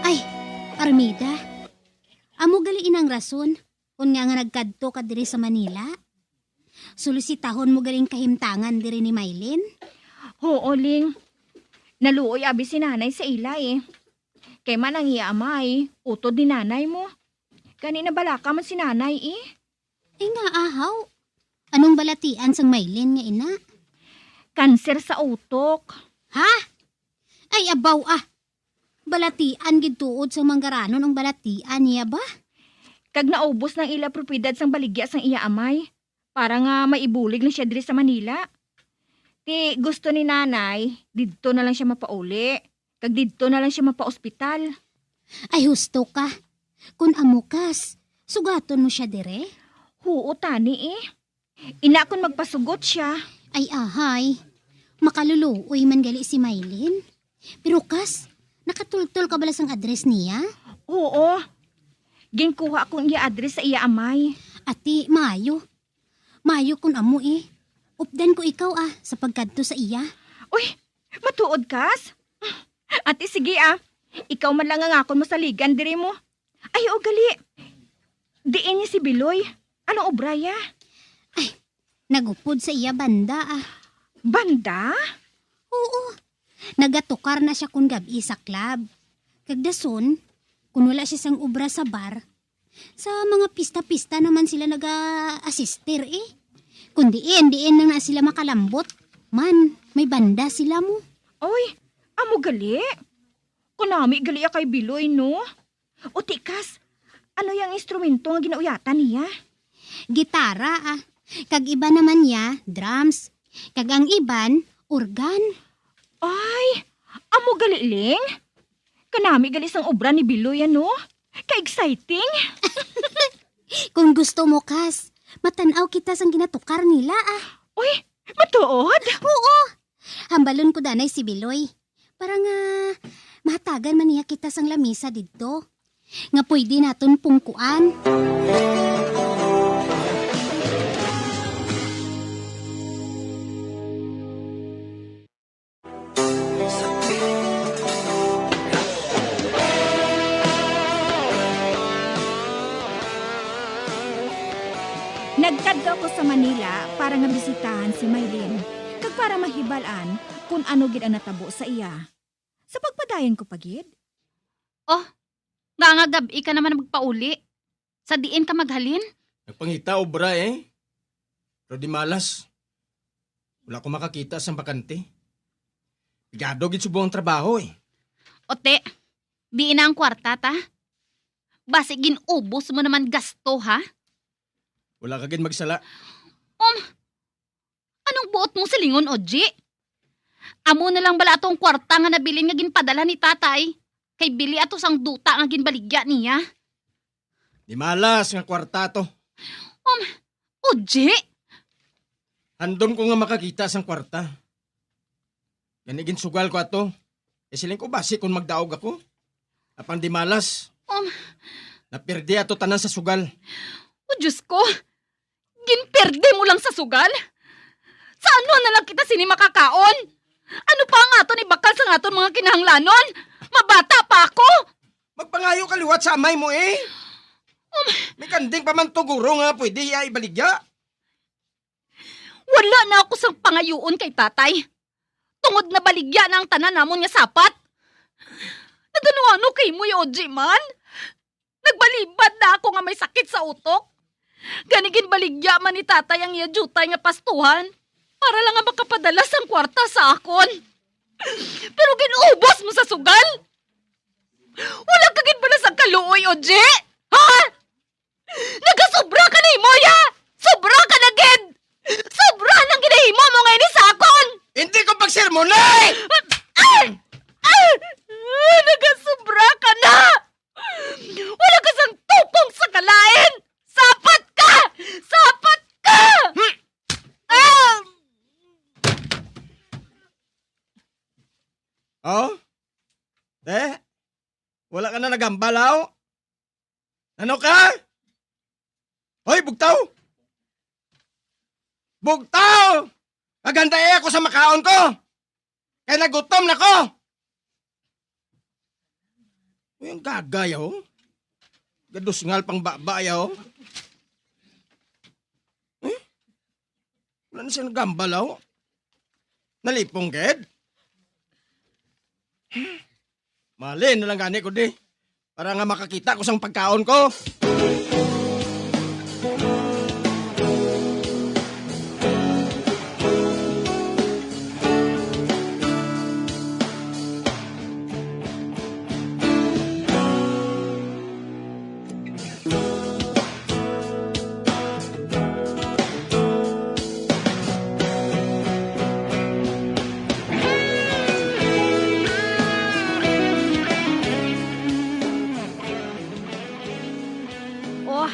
Ay, Armida, amo gali inang rason kon nga, nga nagkadto ka diri sa Manila? Solisitahon mo galing kahimtangan diri ni Mylene? Oo, Ling. Naluoy abi si Nanay sa ila, eh. Kay man ang iya amay, utod ni Nanay mo. Gani nabalaka man si Nanay, eh. Ay nga, ahaw. Anong balatian sang Mylene nga ina? Kanser sa utok. Ha? Ay, abaw, ah. Balatian gid tuod sang manggaranon ang balatian niya ba? Kag naubos na ang ila propiedad sang baligya sang iya amay, para nga may ibulig na siya diri sa Manila. Ti gusto ni Nanay, didto na lang siya mapauli, kag didto na lang siya mapaospital. Ay, husto ka. Kun amo kas, sugaton mo siya dire? Huo tani, eh. Ina kon magpasugot siya. Ay, ahay. Makaluluoy man gali si Mylene. Pero kas, nakatultol ka bala sang address niya? Oo. Ginkuha ko ang iya address sa iya amay. Ati, maayo. Maayo kun amo, eh. Updan ko ikaw, ah, sa pagkadto sa iya. Uy, matuod kas? Ati, sige, ah. Ikaw man lang ang akon masaligan diri mo. Ay, o gali. Diin ni si Biloy? Anong obra ya? Ay, nagupod sa iya banda, ah. Banda? Oo. Nagatukar na siya kun gab-i sa club. Kag dason, kun wala siya sang obra sa bar, sa mga pista-pista naman sila naga-assistir, eh. Kun diin, diin lang na sila makalambot. Man, may banda sila mo. Oy, amo gali? Kanami gali ya kay Biloy, no? O tikas, ano yang instrumento nga ginauyatan niya? Gitara, ah. Kag iba naman niya, drums. Kag ang iban, organ. Ay, amo gali, Ling? Kanami gali sang obra ni Biloy, ano? Ka-exciting! Kung gusto mo, Kas, matan-aw kita sang ginatukar nila, ah. Uy, matuod? Oo. Hambalon ko danay si Biloy. Para nga mahatagan man niya kita sang lamisa didto, nga pwede naton pungkuan. Nagkadto ako sa Manila para nga bisitahan si Mylene, kag para mahibal-an kon ano gid ang natabo sa iya. Sa pagpadayon ko pa gid. Oh, nga nga gab-i ka naman magpauli. Sa diin ka maghalin? Nagpangita obra, eh. Pero di malas. Wala ko makakita sang bakante. Pigado gid subong ang trabaho, eh. Ote, diin na ang kwarta, ta? Basi gin-ubos mo naman gasto, ha? Wala ka gid magsala. Um, anong buot mong silingon, Oji? Amo na lang bala atong kwarta nga nabilin nga ginpadala ni tatay, kay bili ato sang duta nga ginbaligya niya. Di malas nga kwarta to. Um, Oji! Handom ko nga makakita sang kwarta. Gani ginsugal ko ato. E siling ko basi kung magdaog ako. Apang di malas. Um, Napirdi ato tanan sa sugal. O Diyos ko! Ginperde mo lang sa sugal? Sa ano na lang kita sini makakaon? Ano pa ang aton ibakal sa aton mga kinahanglanon? Mabata pa ako! Magpangayo ka liwat sa amay mo, eh. Um, May kanding pa man to, guro, nga pwede iya ibaligya. Wala na ako sang pangayuon kay tatay. Tungod nabaligya na ang tanan namon nga sapat. Nagano-ano kay mo, Yoji, man? Nagbalibad na ako nga may sakit sa utok. Gani ginbaligya man ni tatay ang iya diutay nga pastuhan para lang nga makapadala sang kwarta sa akon. Pero gin-ubos mo sa sugal! Wala ka gid bala sang kaluoy, Oji? Ha? Nagasobra ka na, Imoya! Sobra ka na gid! Sobra nang ginahimo mo nga ini sa akon! Hindi ko pagsermonay! Ah! Ah! Ah! Nagasobra ka na! Wala ka sang tupong sa kalain! Sapat ka! Sapat ka! Hmm. Ah! Oh? Te? Wala ka na nagambalaw? Ano ka? Hoy, bugtaw! Bugtaw! Agandai ako sa makaon ko! Kay nagutom na ko! Uy, ang gagay, oh. Gadusngal pang baba, oh. Eh? Wala na siya nagambal, oh. Nalipong, gid. Mali na lang gani ko di. Para nga makakita ko sang pagkaon ko. Oh,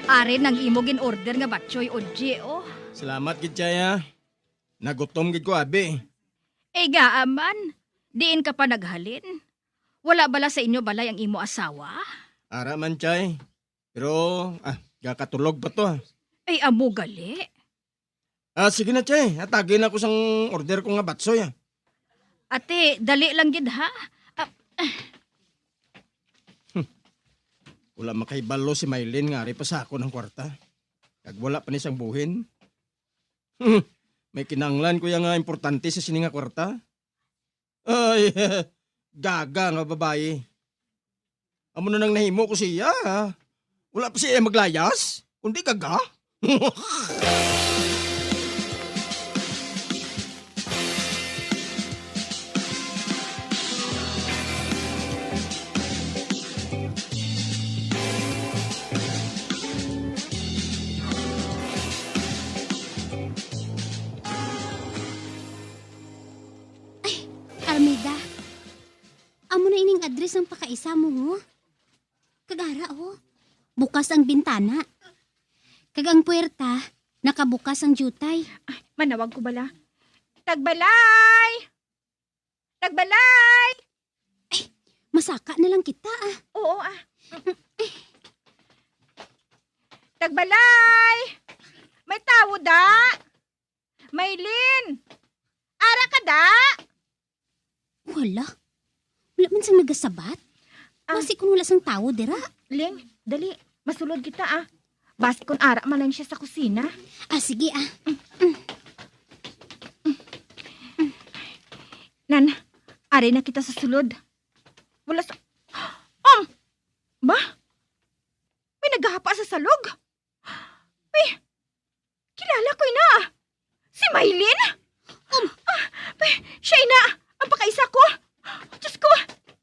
ari nang imo gin-order nga batchoy, Oji, oh. Salamat gid, Chay, ha. Nagutom gid ko, abi. Eh, ngaa man, diin ka pa naghalin? Wala bala sa inyo balay ang imo asawa? Ara man, Chay. Pero, ah, gakatulog pa to, ah. Ay, amo gali. Ah, sige na, Chay. Hatagi na ko sang order ko nga batsoy, ah. Ate, dali lang gid, ha? Ah, Hmm. Wala makahibalo si Mylene nga ari pa sa akon ang kwarta. Kag wala pa ni sang buhin. May kinahanglan ko ya nga importante sa sini nga kwarta. Ay, gaga nga babayi. Amo na nang nahimo ko siya, ha? Wala pa siya maglayas, kundi gaga. Ay, Armida, amo na ining address sang pakaisa mo, ho? Kag ara, oh, bukas ang bintana. Kag ang puwerta, nakabukas ang diutay. Ay, manawag ko bala. Tagbalay! Tagbalay! Ay, masaka na lang kita, ah. Oo, ah. Tagbalay! May tawo da? Mylene! Ara ka da? Wala. Wala man sang nagasabat. Ah. Basi kun wala sang tawo dira. Ling, dali. Masulod kita, ah. Basi kun ara man lang siya sa kusina. Ah, sige, ah. Nan, ari na kita sa sulod. Wala sa, um, ba? May nagahapa sa salog? Uy, kilala ko ina. Si Mylene? Um, ah, uy, siya ina. Ang pakaisa ko. Diyos ko,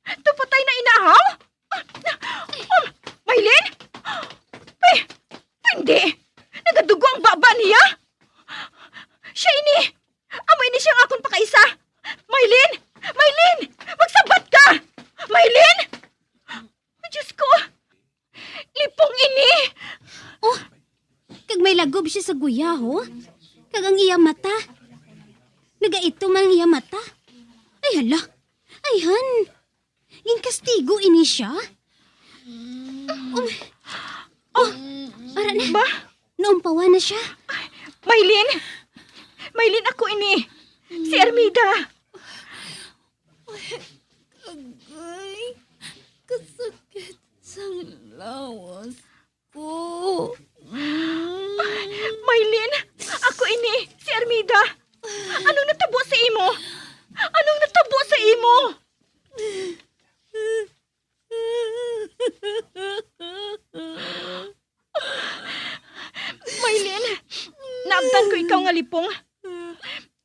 tupatay na ina, haw? Ah, um, Mylene? Uy, hindi. Nagadugo ang baba niya. Siya ini. Amo ini siya ang akon pakaisa. Mylene! Mylene! Magsabat ka! Mylene! Diyos ko! Lipong ini! Oh, kag may lagob siya sa guya, ho? Kag ang iya mata. Nagaitom ang iya mata. Ay, hala. Ayhan. Ginkastigo ini siya? Um, oh, ara na. Ba? Naumpawan na siya. Mylene! Mylene, ako ini. Si Armida. Agay, kasakit sang lawas ko. Mylene, ako ini, si Armida. Anong natabo sa imo? Anong natabo sa imo? Abtan ko ikaw nga lipong.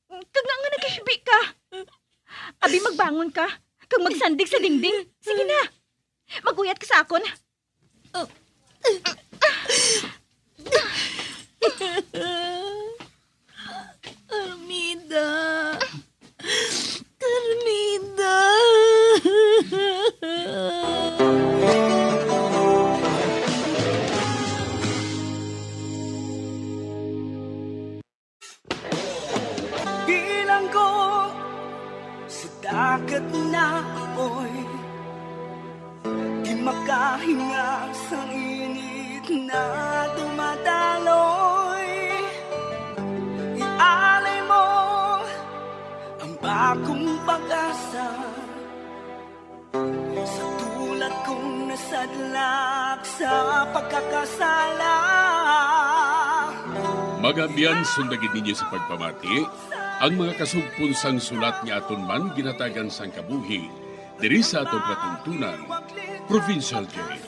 Kag nga, nga naghihibi ka. Abi, magbangon ka, kag magsandig sa dingding. Sige na. Mag-uyat ka sa akon. Armida. Armida. Bilanggo sa dagat na apoy, di makahinga sang init na dumadaloy. Ialay mo ang bagong pag-asa. Sa tulad kong nasadlak sa pagkakasala. Mga abyan, sunda gid ninyo sa pagpamati ang mga kasugpon sang sulat nga aton man ginhatagan sang kabuhi diri sa aton palatuntunan, Provincial Jail.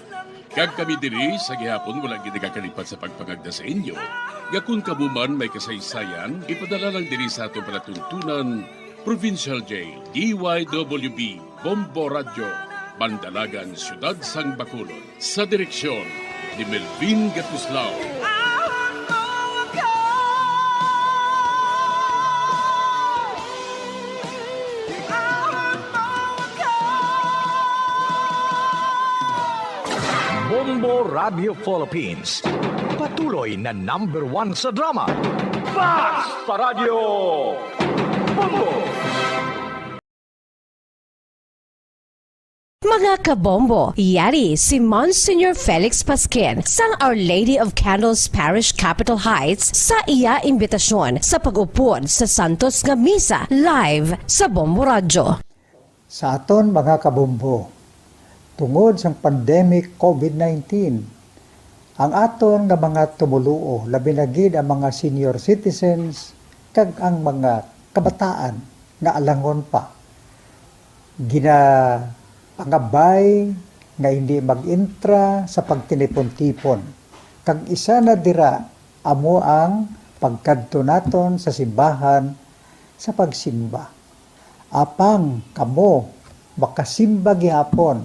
Kag kami diri sa gihapon wala gid nagakalipat sa pagpangagda sa inyo nga kon kamo man may kasaysayan, ipadala lang diri sa aton palatuntunan, Provincial Jail, D Y W B, Bombo Radyo, Mandalagan, Siyudad sang Bacolod. Sa direksyon ni Melvin Gatuslao. Bombo Radio Philippines, patuloy na number one sa drama. Fast Paradyo Bombo! Mga kabombo, yari si Monsignor Felix Pasquin sang Our Lady of Candles Parish, Capitol Heights, sa iya imbitasyon sa pag-upod sa Santos nga Misa live sa Bombo Radyo. Sa aton mga kabombo, tungod sang pandemic COVID nineteen, ang aton nga mga tumoluo, labi na gid ang mga senior citizens kag ang mga kabataan nga alangon pa, ginaangabay nga hindi mag-intra sa pagtinipon-tipon, kag isa na dira amo ang pagkadto naton sa simbahan sa pagsimba. Apang kamo makasimba gihapon,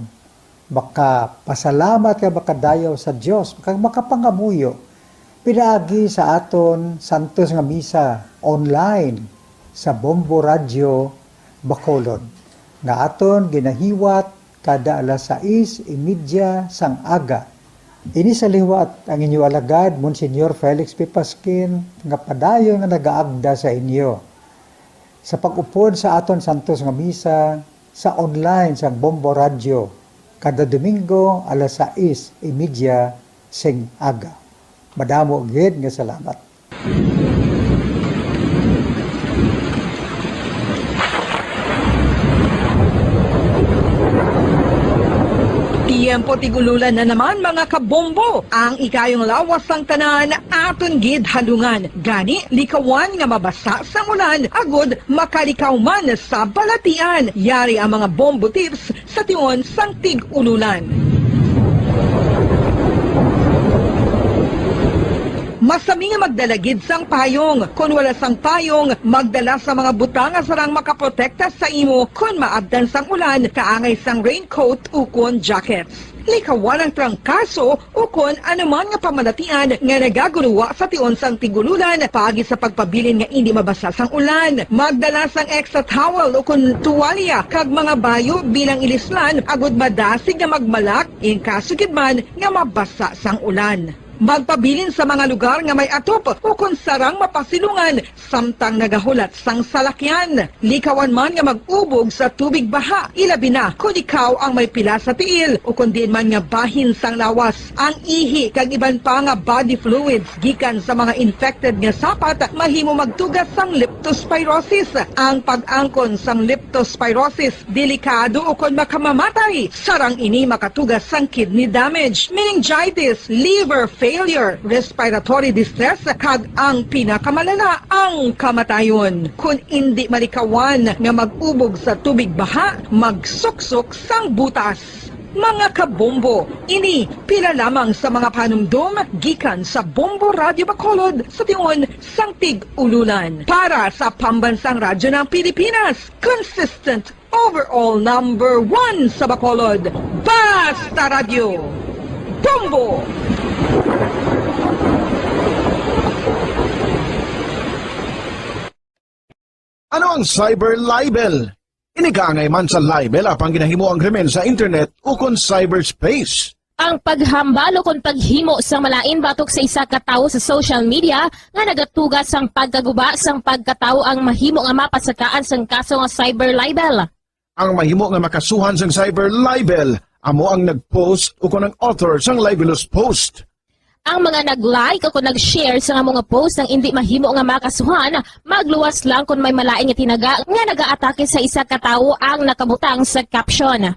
makapasalamat kag makadayaw sa Dios, kag makapangamuyo pinaagi sa aton santos nga misa online sa Bombo Radyo Bacolod, nga aton ginahiwat kada alas sais y media sang aga. Ini sa liwat ang inyo alagad, Monsignor Felix P. Pasquin, nga padayon nga nagaagda sa inyo sa pag-upod sa aton santos nga misa sa online sang Bombo Radyo kada Domingo alas sais y media sing aga. Madamo gid nga salamat. Tiyempo tig-ululan na naman, mga kabombo. Ang ikayong lawas sang tanan aton gid halungan. Gani, likawan nga mabasa sang ulan agud makalikaw man sa balatian. Yari ang mga bombo tips sa tion sang tig-ululan. Masami nga magdala gid sang payong. Kon wala sang payong, magdala sa mga butang nga sarang makaprotekta sa imo kon maabtan sang ulan, kaangay sang raincoat ukon jackets. Likawan ang trangkaso ukon anuman nga pamalatian nga nagagunuwa sa tion sang tig-ululan paagi sa pagpabilin nga indi mabasa sang ulan. Magdala sang extra towel ukon tuwalya kag mga bayo bilang ilislan agud madasig nga magmalak in kaso gid man nga mabasa sang ulan. Magpabilin sa mga lugar nga may atop ukon sarang mapasilungan samtang nagahulat sang salakyan. Likawan man nga mag-ubog sa tubig baha, ilabi na kon ikaw ang may pila sa tiil ukon diin man nga bahin sang lawas. Ang ihi kag iban pa nga body fluids gikan sa mga infected nga sapat mahimo magtuga sang leptospirosis. Ang pag-angkon sang leptospirosis delikado ukon makamamatay. Sarang ini makatuga sang kidney damage, meningitis, liver failure, respiratory distress, kag ang pinakamalala, ang kamatayon. Kon indi malikawan nga mag-ubog sa tubig baha, magsuksok sang butas. Mga kabombo, ini pila lamang sa mga panumdom gikan sa Bombo Radyo Bacolod sa tion sang Tig-Ululan. Para sa Pambansang Radyo ng Pilipinas, consistent overall number one sa Bacolod, Basta Radyo, Bombo! Ano ang cyber libel? Ini kaangay man sa libel apang ginahimo ang krimen sa internet ukon cyberspace. Ang paghambal ukon paghimo sang malain batok sa isa ka tawo sa social media nga nagatuga sang pagkaguba sang pagkatawo ang mahimo nga mapasakaan sang kaso nga cyber libel. Ang mahimo nga makasuhan sang cyber libel amo ang nag-post ukon ang author sang libelous post. Ang mga nag-like o kon nag-share sa amo nga post ang indi mahimo nga makasuhan, magluwas lang kon may malain nga tinaga nga nagaatake sa isa ka tawo ang nakabutang sa caption.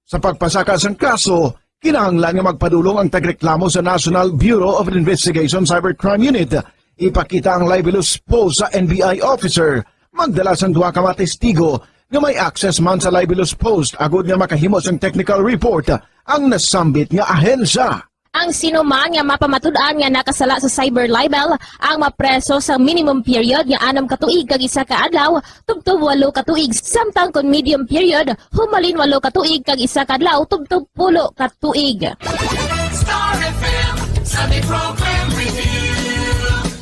Sa pagpasaka sang kaso, kinahanglan nga magpadulong ang tagreklamo sa National Bureau of Investigation Cybercrime Unit. Ipakita ang libelous post sa N B I officer, magdala sang duha ka mga testigo nga may access man sa libelous post agod nga makahimo sang technical report ang nasambit nga ahensya. Ang sino man nga mapamatud-an nga nakasala sa cyber libel ang mapreso sa minimum period nga anum ka tuig kag isa ka adlaw tubtob walo ka tuig, samtang kon medium period, humalin walo ka tuig kag isa ka adlaw tubtob pulo ka tuig. Star F M Sunday Program Review.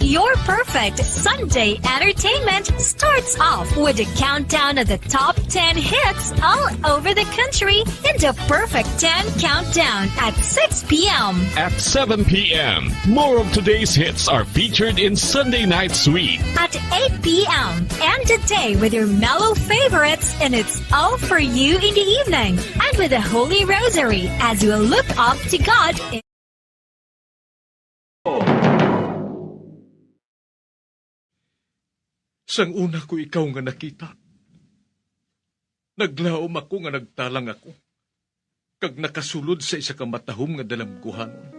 Your perfect Sunday entertainment starts off with a countdown of the top ten hits all over the country in the Perfect ten Countdown at six p m. At seven p m, more of today's hits are featured in Sunday Night Sweet. At eight p m, end the day with your mellow favorites, and it's all for you in the evening. And with the Holy Rosary, as we look up to God in Sang una ko ikaw nga nakita, naglaom ako nga nagtalang ako, kag nakasulod sa isa ka matahom nga dalamguhanon.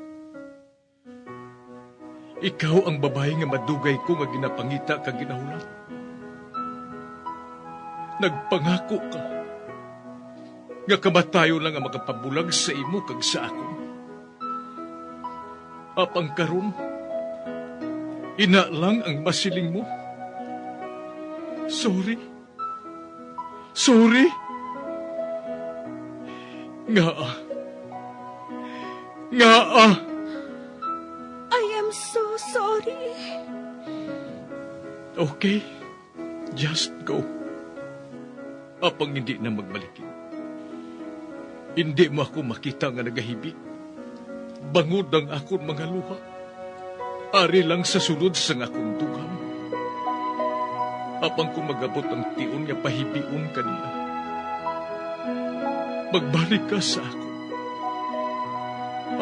Ikaw ang babayi nga madugay ko nga ginapangita kag ginahulat. Nagpangako ka nga kamatayon lang ang makapabulag sa imo kag sa akon. Apang karon, ina lang ang masiling mo. Sorry. Sorry. Ngaa? Ngaa? I am so sorry. Okay. Just go. Apang indi na magbalikin. Indi mo ako makita nga nagahibi, bangod ang akon mga luha. Ari lang sa sulod sang akon dugang. Apang kon mag-abot ang tion nga pahibion ka niya, magbalik ka sa akon.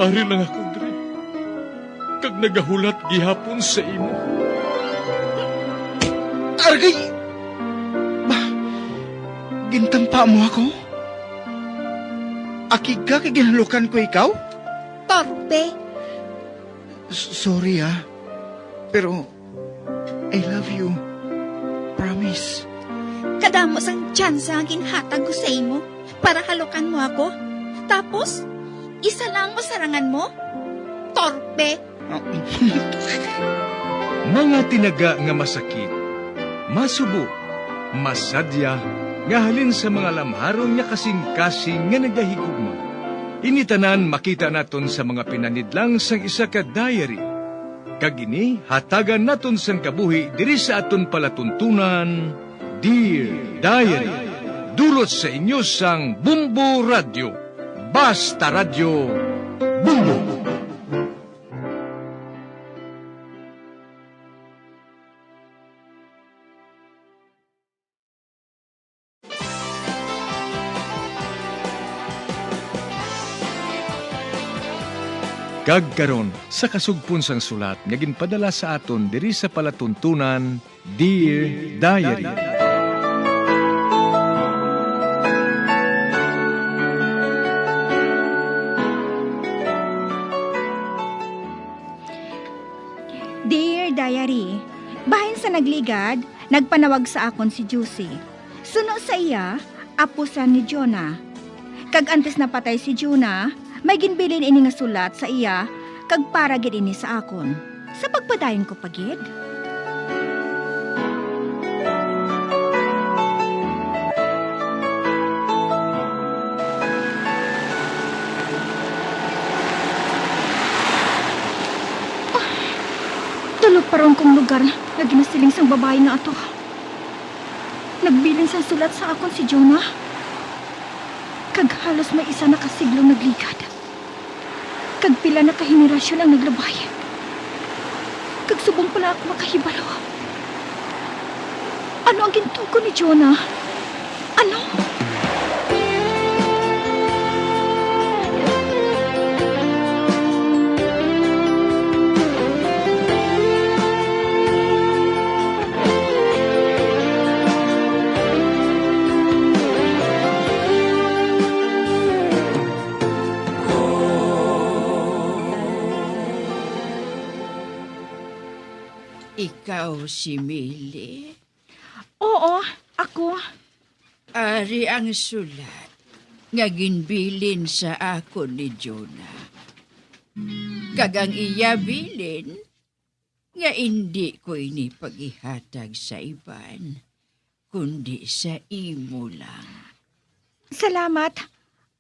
Ari lang ako diri, kag nagahulat gihapon sa imo. Argay! Ba, gintampa mo ako? Akig ka kay ginhalukan ko ikaw? Torpe. S-, sorry, ah. Pero I love you. Promise. Kadamo sang tsansa nga ginhatag ko sa imo para halukan mo ako. Tapos, isa lang masarangan mo? Torpe! Mga tinaga nga masakit, masubo, masadya, nga halin sa mga lamharon nga kasing-kasing nga nagahigugma. Ini tanan makita naton sa mga pinanidlang sang isa ka diary. Kag ini hatagan naton sang kabuhi diri sa aton palatuntunan, Dear Diary. Dulot sa inyo sang Bombo Radyo. Basta Radyo, Bombo! Kag karon, sa kasugpon sang sulat nga ginpadala sa aton diri sa palatuntunan, Dear Diary. Dear Diary, bahin sa nagligad, nagpanawag sa akon si Juicy. Suno sa iya, apo sa ni Jonah. Kag antes napatay si Jonah, may ginbilin ini nga sulat sa iya, kag para gid ini sa akon. Sa pagpadayon ko pa gid. Ah, tulo pa ron kong lugar nga ginasiling sang babayi nga ato. Nagbilin sang sulat sa akon si Jonah, kag halos may isa na ka siglo nagligad, kag pila na ka henerasyon ang naglabay, kag subong pa lang ako makahibalo. Ano ang gintugon ni Jonah? Ano? Ikaw si Millie? Oo, ako. Ari ang sulat nga ginbilin sa akon ni Jonah, kag ang iya bilin nga indi ko ini paghihatag sa iban, kundi sa imo lang. Salamat.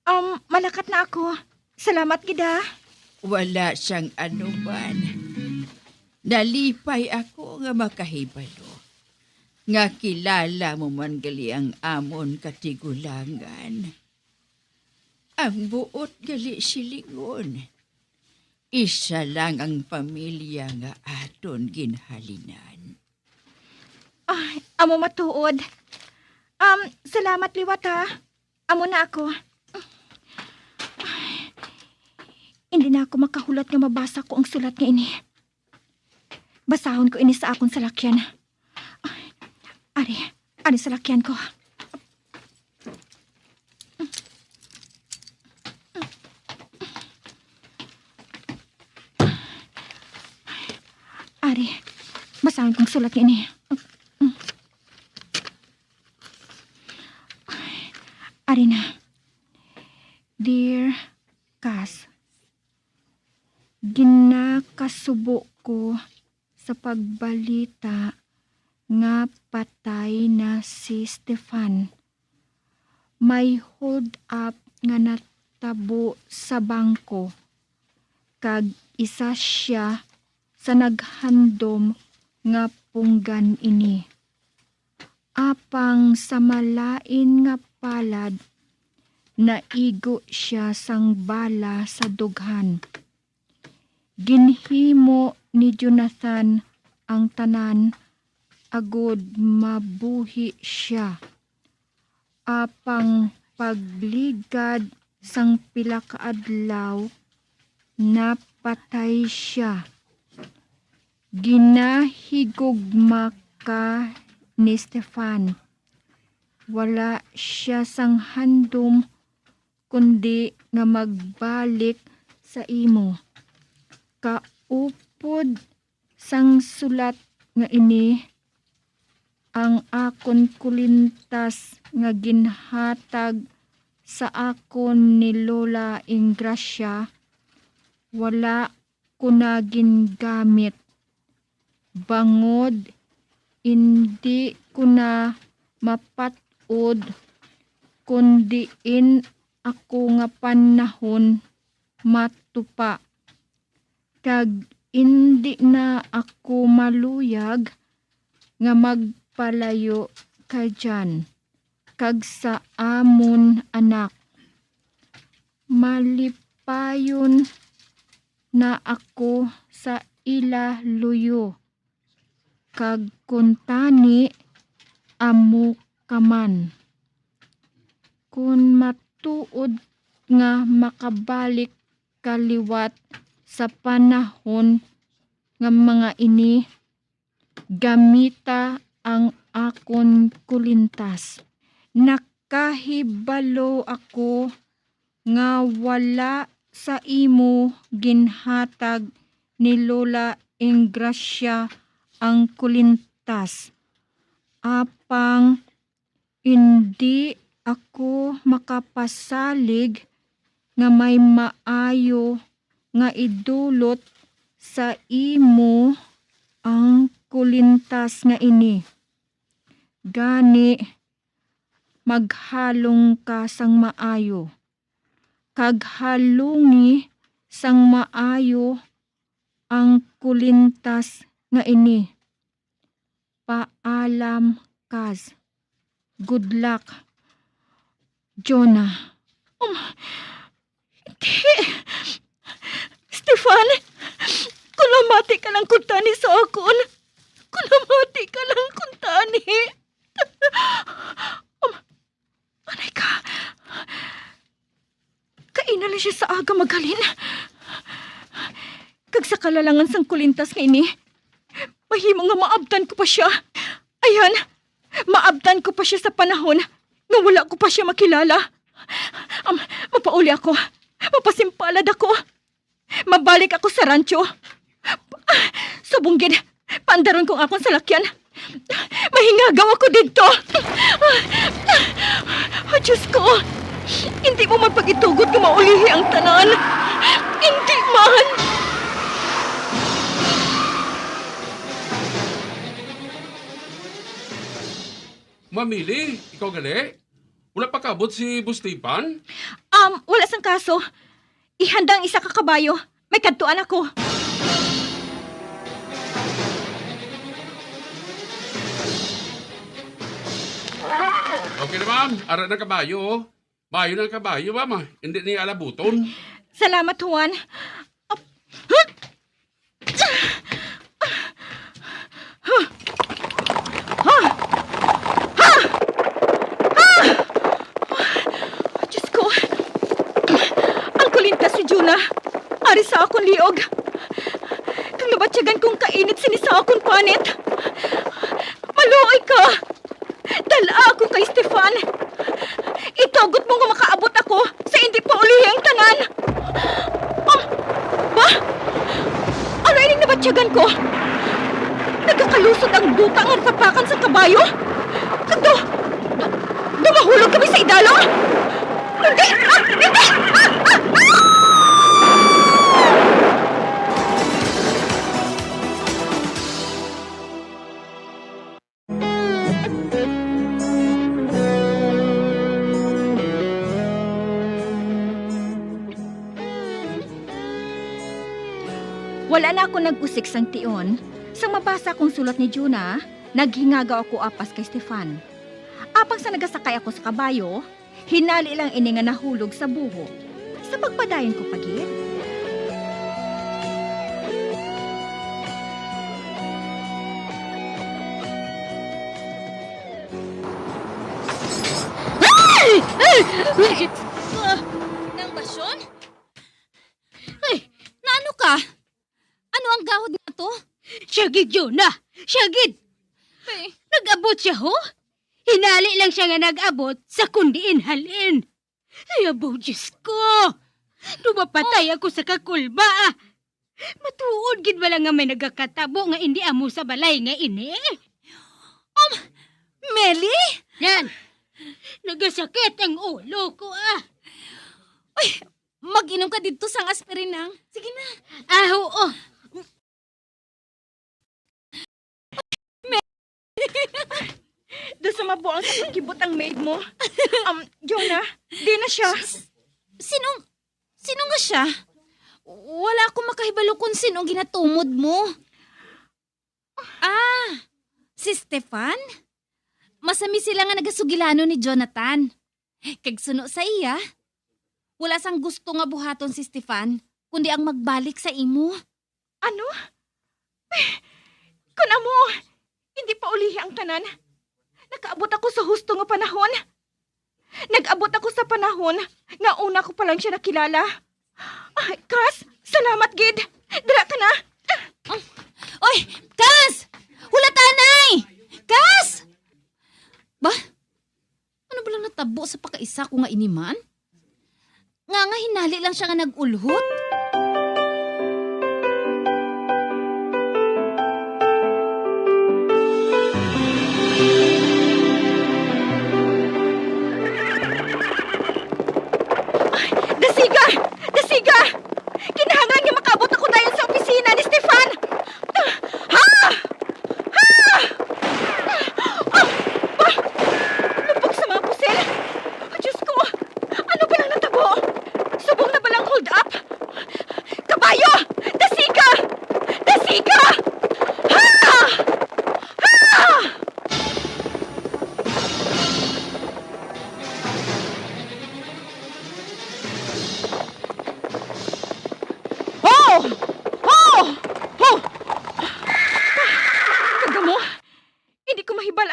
Um, malakat na ako. Salamat gid, ha. Wala sang anuman. Nalipay ako nga makahibalo nga kilala mo man gali ang amon katigulangan. Ang buot gali silingon, isa lang ang pamilya nga aton ginhalinan. Ay, amo matuod. Um, salamat liwat, ha. Amo na ako. Ay, hindi na ako makahulat nga mabasa ko ang sulat nga ini. Basahon ko ini sa akon salakyan. Ari, ari salakyan ko. Ari, basahon kong sulat nga ini. Ari na. Dear Cass, ginakasubo ko sa pagbalita nga patay na si Stefan. May hold up nga natabo sa bangko, kag isa sia sa naghandom nga punggan ini. Apang sa malain nga palad, naigo sia sang bala sa dughan. Ginhimo ni Jonathan ang tanan agod mabuhi sia. Apang pagligad sang pila ka adlaw, napatay sia. Ginahigugma ka ni Stefan. Wala sia sang handom kundi nga magbalik sa imo. Kaupod sang sulat nga ini, ang akon kulintas nga ginhatag sa akon ni Lola Ingracia, wala ko na gingamit, bangod indi ko na mapat-od kon diin ako nga panahon matupa, kag indi na ako maluyag nga magpalayo kay Jan kag sa amon anak. Malipayon na ako sa ila luyo, kag kuntani amo ka man. Kon matuod nga makabalik ka liwat sa panahon nga mga ini, gamita ang akon kulintas. Nakahibalo ako nga wala sa imo ginhatag ni Lola Ingracia ang kulintas, apang indi ako makapasalig nga may maayo nga idulot sa imo ang kulintas nga ini. Gani, maghalong ka sang maayo, kag halungi sang maayo ang kulintas nga ini. Paalam, Kaz. Good luck, Jonah. Um, hindi. Stefan, kung namati ka lang kuntani sa akon, kung namati ka lang kuntani. Um, anay ka. Kaina lang siya sa aga maghalin. Kag sa kalalangan sang kulintas nga ini, mahimo nga maabtan ko pa siya. Ayan, maabtan ko pa siya sa panahon nga wala ko pa siya makilala. Am, mapauli ako. Mapasimpalad ako. Mabalik ako sa rancho. Ah, subong gid, paandaron ko ang akon salakyan. Mahingagaw ako didto. Oh, Diyos ko, hindi mo man pag-itugot nga maulihi ang tanan. Hindi man. Ma'am Mili, ikaw gali? Wala pa kaabot si Boss Stefan? Um, wala sang kaso. Ihanda ang isa ka kabayo. May kadtuan ako. Okay na, ma'am. Ara na kabayo, oh. Bayo na ang kabayo, ma'am, ah. Hindi niya alabuton. Salamat, Juan. Ap-, huh? Diyos ko! Ang kulintas ni Jonah ari sa akon liog. Kag nabatyagan kong kainit sini sa akon panit. Maluoy ka! Dal-a ako kay Stefan. Itugot mo nga makaabot ako sa hindi pa ulihi ang tanan. Um, ba? Ano ining nabatyagan ko? Nagakalusot ang duta nga nasapakan sa kabayo? Kadto, do, do mahulog kami sa idalom? Hindi! Ah! Hindi! Ah! Ah! Ah! Wala na ako nag-usik sang tion. Sang mabasa akong sulat ni Jonah, naghingagaw ako apas kay Stefan. Apang sa nagasakay ako sa kabayo, hinali lang ini nga nahulog sa buho. Sa pagpadayon ko pa gid. Ay! Ay! Ay! Ah, nang basyon? Ay, naano ka? Ano ang gahod nga to? Siya gid, Jonah. Siya gid. Ay. Nag-abot siya, ho? Hinali lang siya nga nag-abot sa kung diin halin. Ay, abo, Diyos ko! Dumapatay ako sa kakulba, ah! Matuod gid bala nga may nagakatabo nga indi amo sa balay nga ini? Um, Meli? Nan, nagasakit ang ulo ko, ah! Uy, mag-inom ka didto sang aspirin, nang. Sige na. Ah, oo. Do sumabo ang sa pakibot ang maid mo. Um, Jonah, di na siya. S-, sinong, sino nga siya? Wala ako makahibalo kung sino ang ginatumod mo. Ah, si Stefan? Masami sila nga nagasugilanon ni Jonathan. Kag suno sa iya, wala sang gusto nga buhaton si Stefan, kundi ang magbalik sa imo. Ano? Kun amo, hindi pa ulihi ang tanan. Nakaabot ako sa husto nga panahon. Nag-abot ako sa panahon nga una ko pa lang siya nakilala. Ay, Kas, salamat gid. Dira ka na. Ah, oy, Kas! Hulat anay! Kas! Ba? Ano ba lang natabo sa pakaisa ko nga iniman? Nga nga hinali lang siya nga nag-ulhot?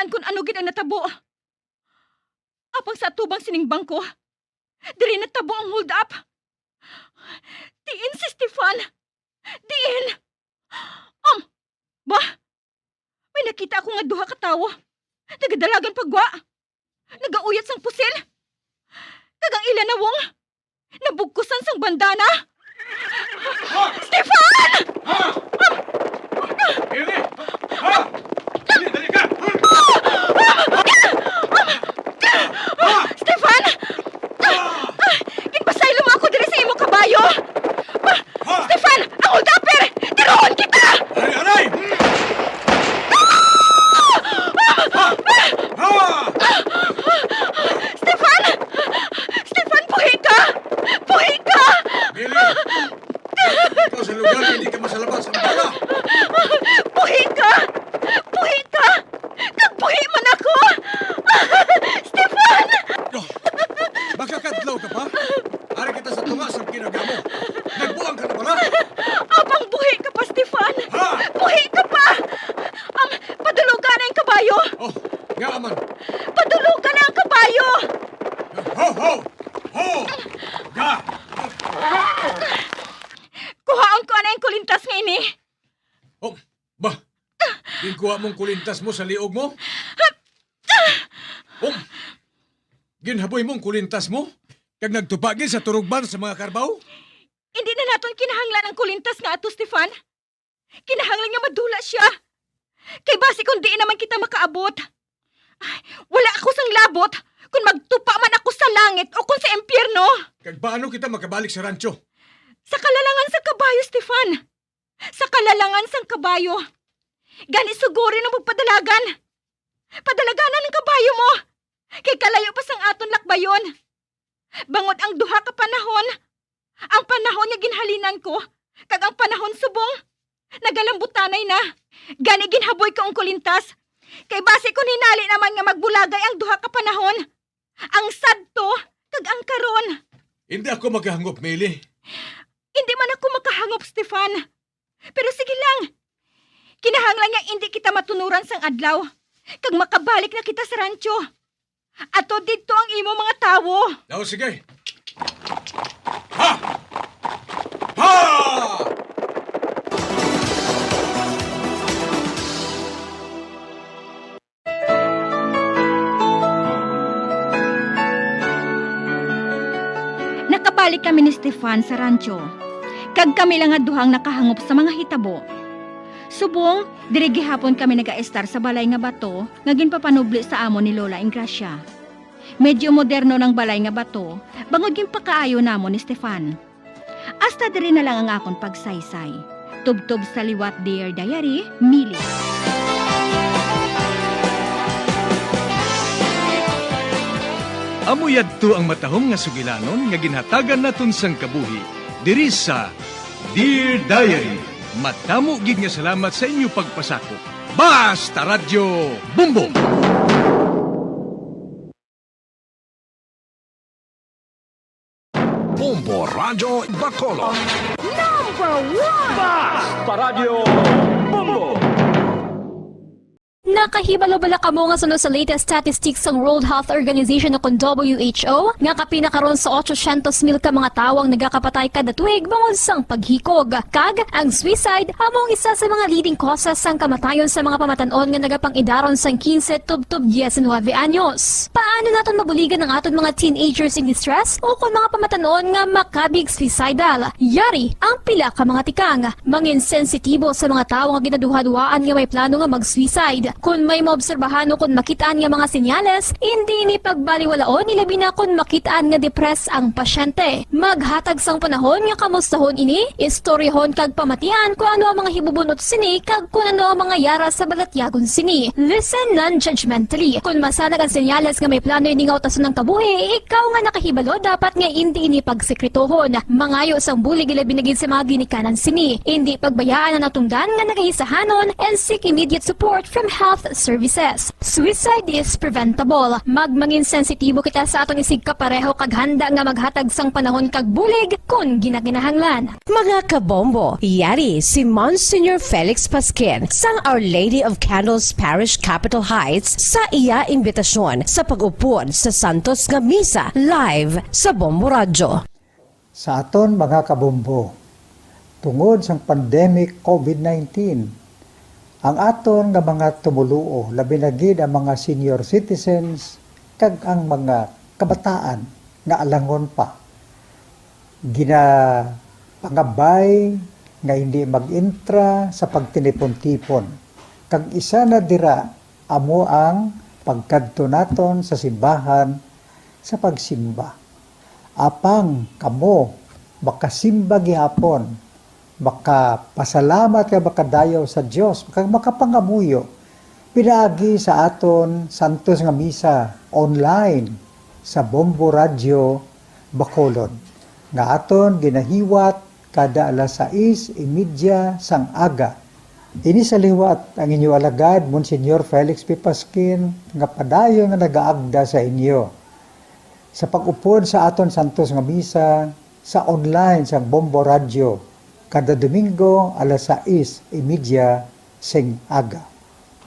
An kun ano gid ang natabo. Apang sa atubang sining bangko, diri natabo ang hold up. Diin si Stefan? Diin? Um, ba? May nakita ako nga duha ka tawo. Nagadalagan pa gwa. Nagauyat sang pusil. Kag ang ila nawong nabugkusan sang bandana. Ha? Stefan! Ha? Dili! Ha? Dili, dali ka! Ha? Stefan! Ginpasaylo mo ako diri sa imo kabayo! Ha? Stefan! Ang hold-upper! Tiroon kita! Aray, aray! Ha? Ha? Stefan! Stefan, buhi ka! Buhi ka! Mili! Ikaw sa lugar, hindi ka masalabas ang bala! Buhi ka! Buhi ka! Kag buhi man ako! Stefan! Oh, makakadlaw ka pa? Ari kita sa tunga sang kinagamo. Nagbuang ka na bala? Apang buhi ka pa, Stefan! Ha? Buhi ka pa! Am, padulogan na ang kabayo! Oh, nga man. Padulogan na ang kabayo! Ho, ho! Ho! Ga! Kuhaon ko anay ang kulintas nga ini. Oh, ba? Ginkuha mong kulintas mo sa liog mo? Oh, ginhaboy mong kulintas mo? Kag nagtupa gid sa turugban sa mga karbaw? Hindi na naton kinahanglan ang kulintas nga ato, Stefan. Kinahanglan nga madula sia. Kay basi kung diin naman kita makaabot. Ay, wala ako sang labot kung magtupa man ako sa langit o kung sa impyerno. Kag paano kita makabalik sa rancho? Sa kalalangan sang kabayo, Stefan. Sa kalalangan sang kabayo. Gani suguri na magpadalagan. Padalaganan ang kabayo mo. Kay kalayo pa sang aton lakbayon. Bangod ang duha ka panahon, ang panahon nga ginhalinan ko, kag ang panahon subong, nagalambutanay na. Gani ginhaboy ko ang kulintas, kay basi kon hinali naman nga magbulagay ang duha ka panahon, ang sadto kag ang karon. Hindi ako makahangop, Mili. Hindi man ako makahangop, Stefan. Pero sige lang. Kinahanglan nga indi kita matunuran sang adlaw, kag makabalik na kita sa rancho. Ato didto ang imo mga tawo. Daw, sige. Ha! Ha! Nakabalik kami ni Stefan sa rancho, kag kami lang nga duha ang nakahangop sa mga hitabo. Subong, diri gihapon kami nagaestar sa balay nga bato nga ginpapanubli sa amon ni Lola Engracia. Medyo moderno nang balay nga bato, bangod ginpakaayo namon ni Stefan. Hasta diri na lang ang akon pagsaysay. Tubtob sa liwat, Dear Diary, Mili. Amo yadto ang matahom nga sugilanon nga ginhatagan naton sang kabuhi diri sa Dear Diary. Madamo gid nga salamat sa inyo pagpasakop. Basta Radyo Bumbong! Bombo Radyo Bacolod. Number one! Basta Radyo Bombo! Nakahibalo bala kamo nga suno sa latest statistics sang World Health Organization o kon W H O, nga kapin na karon sa otsosyentos mil ka mga tawo ang nagakapatay kada tuig bangod sang paghikog? Kag ang suicide amo ang isa sa mga leading causes sang kamatayon sa mga pamatan-on nga nagapang-idaron sang quince tubtob diecinuebe anyos. Paano naton mabuligan ang aton mga teenagers in distress o kon mga pamatan-on nga makabig suicidal? Yari ang pila ka mga tikang. Mangin sensitibo sa mga tawo nga ginaduhaduhaan nga may plano nga mag-suicide. Kon may maobserbahan o kon makit-an nga mga senyales, indi ini pagbaliwalaon, ilabi na kon makit-an nga depressed ang pasyente. Maghatag sang panahon nga kamustahon ini, istoryahon kag pamatian kon ano ang mga hibubun-ot sini kag kon ano ang mga yara sa balatyagon sini. Listen non-judgmentally. Kon masanag ang senyales nga may plano ini nga utason ang kabuhi, ikaw nga nakahibalo dapat nga indi ini pagsekretohon. Mangayo sang bulig, ilabi na gid sa mga ginikanan sini. Indi pagbayaan ang natungdan nga nagahisahanon and seek immediate support from health services. Suicide is preventable. Magmangin sensitibo kita sa aton isigkapareho kag handa nga maghatag sang panahon kag bulig kon ginakinahanglan. Mga kabombo, yari si Monsignor Felix Pasquin sang Our Lady of Candles Parish, Capitol Heights, sa iya imbitasyon sa pag-upod sa santos nga misa live sa Bombo Radyo. Sa aton mga kabombo, tungod sang pandemic covid nineteen, ang aton nga mga tumoluo, labi na gid ang mga senior citizens kag ang mga kabataan nga alangon pa, ginapangabay nga hindi mag-intra sa pagtinipon-tipon. Kag isa na dira amo ang pagkadto naton sa simbahan sa pagsimba. Apang kamo makasimba gihapon, makapasalamat kag makadayaw sa Dios, kag makapangamuyo pinaagi sa aton santos nga misa online sa Bombo Radyo Bacolod, nga aton ginahiwat kada alas sais y media sang aga. Ini sa liwat ang inyo alagad, Monsignor Felix P. Pasquin, nga padayon nga nagaagda sa inyo sa pag-upod sa aton santos nga misa sa online sang Bombo Radyo kada Domingo alas sais y media sing aga.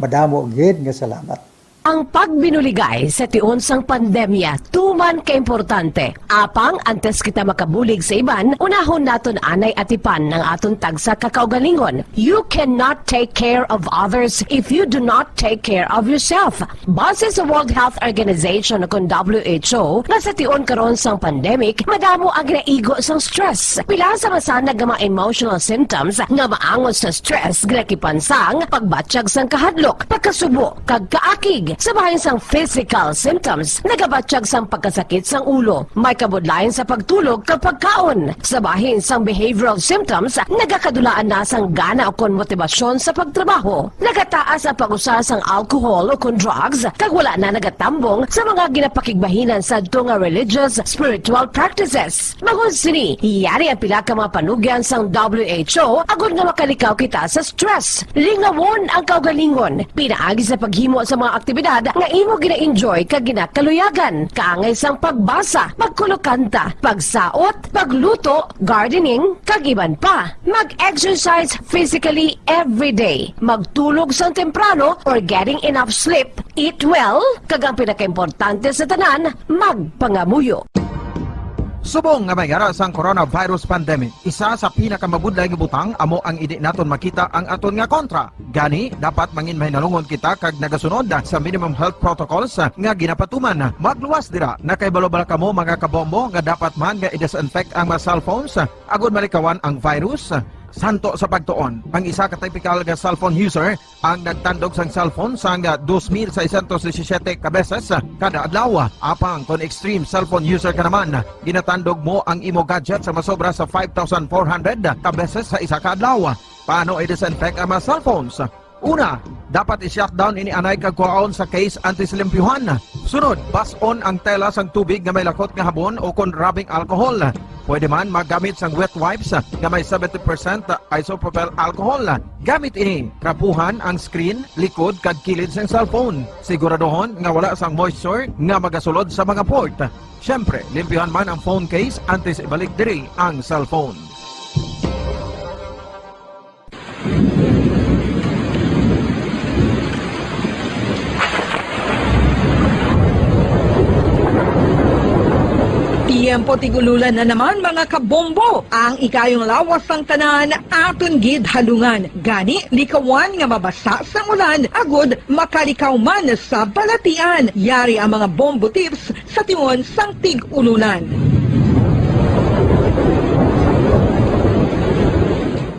Madamo gid nga salamat. Ang pagbinuligay sa tion sang pandemya tuman ka importante. Apang antes kita makabulig sa iban, unahon naton anay atipan ang aton tagsa ka kaugalingon. You cannot take care of others if you do not take care of yourself. Base sa World Health Organization, kon W H O, nga sa tion karon sang pandemic, madamo ang ginaigo sang stress. Pila sa masanag nga mga emotional symptoms nga maangot sa stress ginakipan sang pagbatyag sang kahadlok, pagkasubo, kag kaakig. Sa bahin sang physical symptoms, nagabatyag sang pagkasakit sang ulo, may kabudlayan sa pagtulog kag pagkaon. Sa bahin sang behavioral symptoms, nagakadulaan na sang gana ukon motibasyon sa pagtrabaho. Nagataas ang pag-usa sang alcohol ukon drugs, kag wala na nagatambong sa mga ginapakigbahinan sadto nga religious, spiritual practices. Bangod sini, yari ang pila ka mga panugyan sang W H O agod nga makalikaw kita sa stress. Lingawon ang kaugalingon, pinaagi sa paghimo sa mga aktibidad nga imo gina-enjoy kag ginakaluyagan, kaangay sang pagbasa, pagkulokanta, pagsaot, pagluto, gardening, kag iban pa. Mag-exercise physically every day. Magtulog sang temprano or getting enough sleep. Eat well, kag ang pinakaimportante sa tanan, magpangamuyo. Subong nga may yara sang coronavirus pandemic, isa sa pinakamabudlay nga butang amo ang indi naton makita ang aton nga kontra. Gani, dapat mangin mahinalungon kita kag nagasunod sa minimum health protocols nga ginapatuman. Magluwas dira, nakahibalo bala kamo, mga kabombo, nga dapat man nga i-disinfect ang mga cellphones agod malikawan ang virus? Santo sa pagtuon, ang isa ka typical nga cellphone user ang nagtandog sang cellphone sang dos mil seiscientos disisiete ka beses kada adlaw. Apang kon extreme cellphone user ka naman, ginatandog mo ang imo gadget sa masobra sa five thousand four hundred ka beses sa isa ka adlaw. Paano i-disinfect ang mga cellphones? Una, dapat i-shutdown ini anay kag kuhaon sa case antes limpyuhan. Sunod, bas-on ang tela sang tubig nga may lakot nga habon o kon rubbing alcohol. Pwede man maggamit sang wet wipes nga may seventy percent isopropyl alcohol. Gamit ini, trapuhan ang screen, likod, kag kilid sang cellphone. Siguraduhon nga wala sang moisture nga magasulod sa mga port. Siyempre, limpyuhan man ang phone case antes ibalik diri ang cellphone. Tiyempo tig-ululan na naman, mga kabombo. Ang ikayong lawas sang tanan aton gid halungan. Gani, likawan nga mabasa sang ulan agud makalikaw man sa balatian. Yari ang mga bombo tips sa tion sang tig-ululan.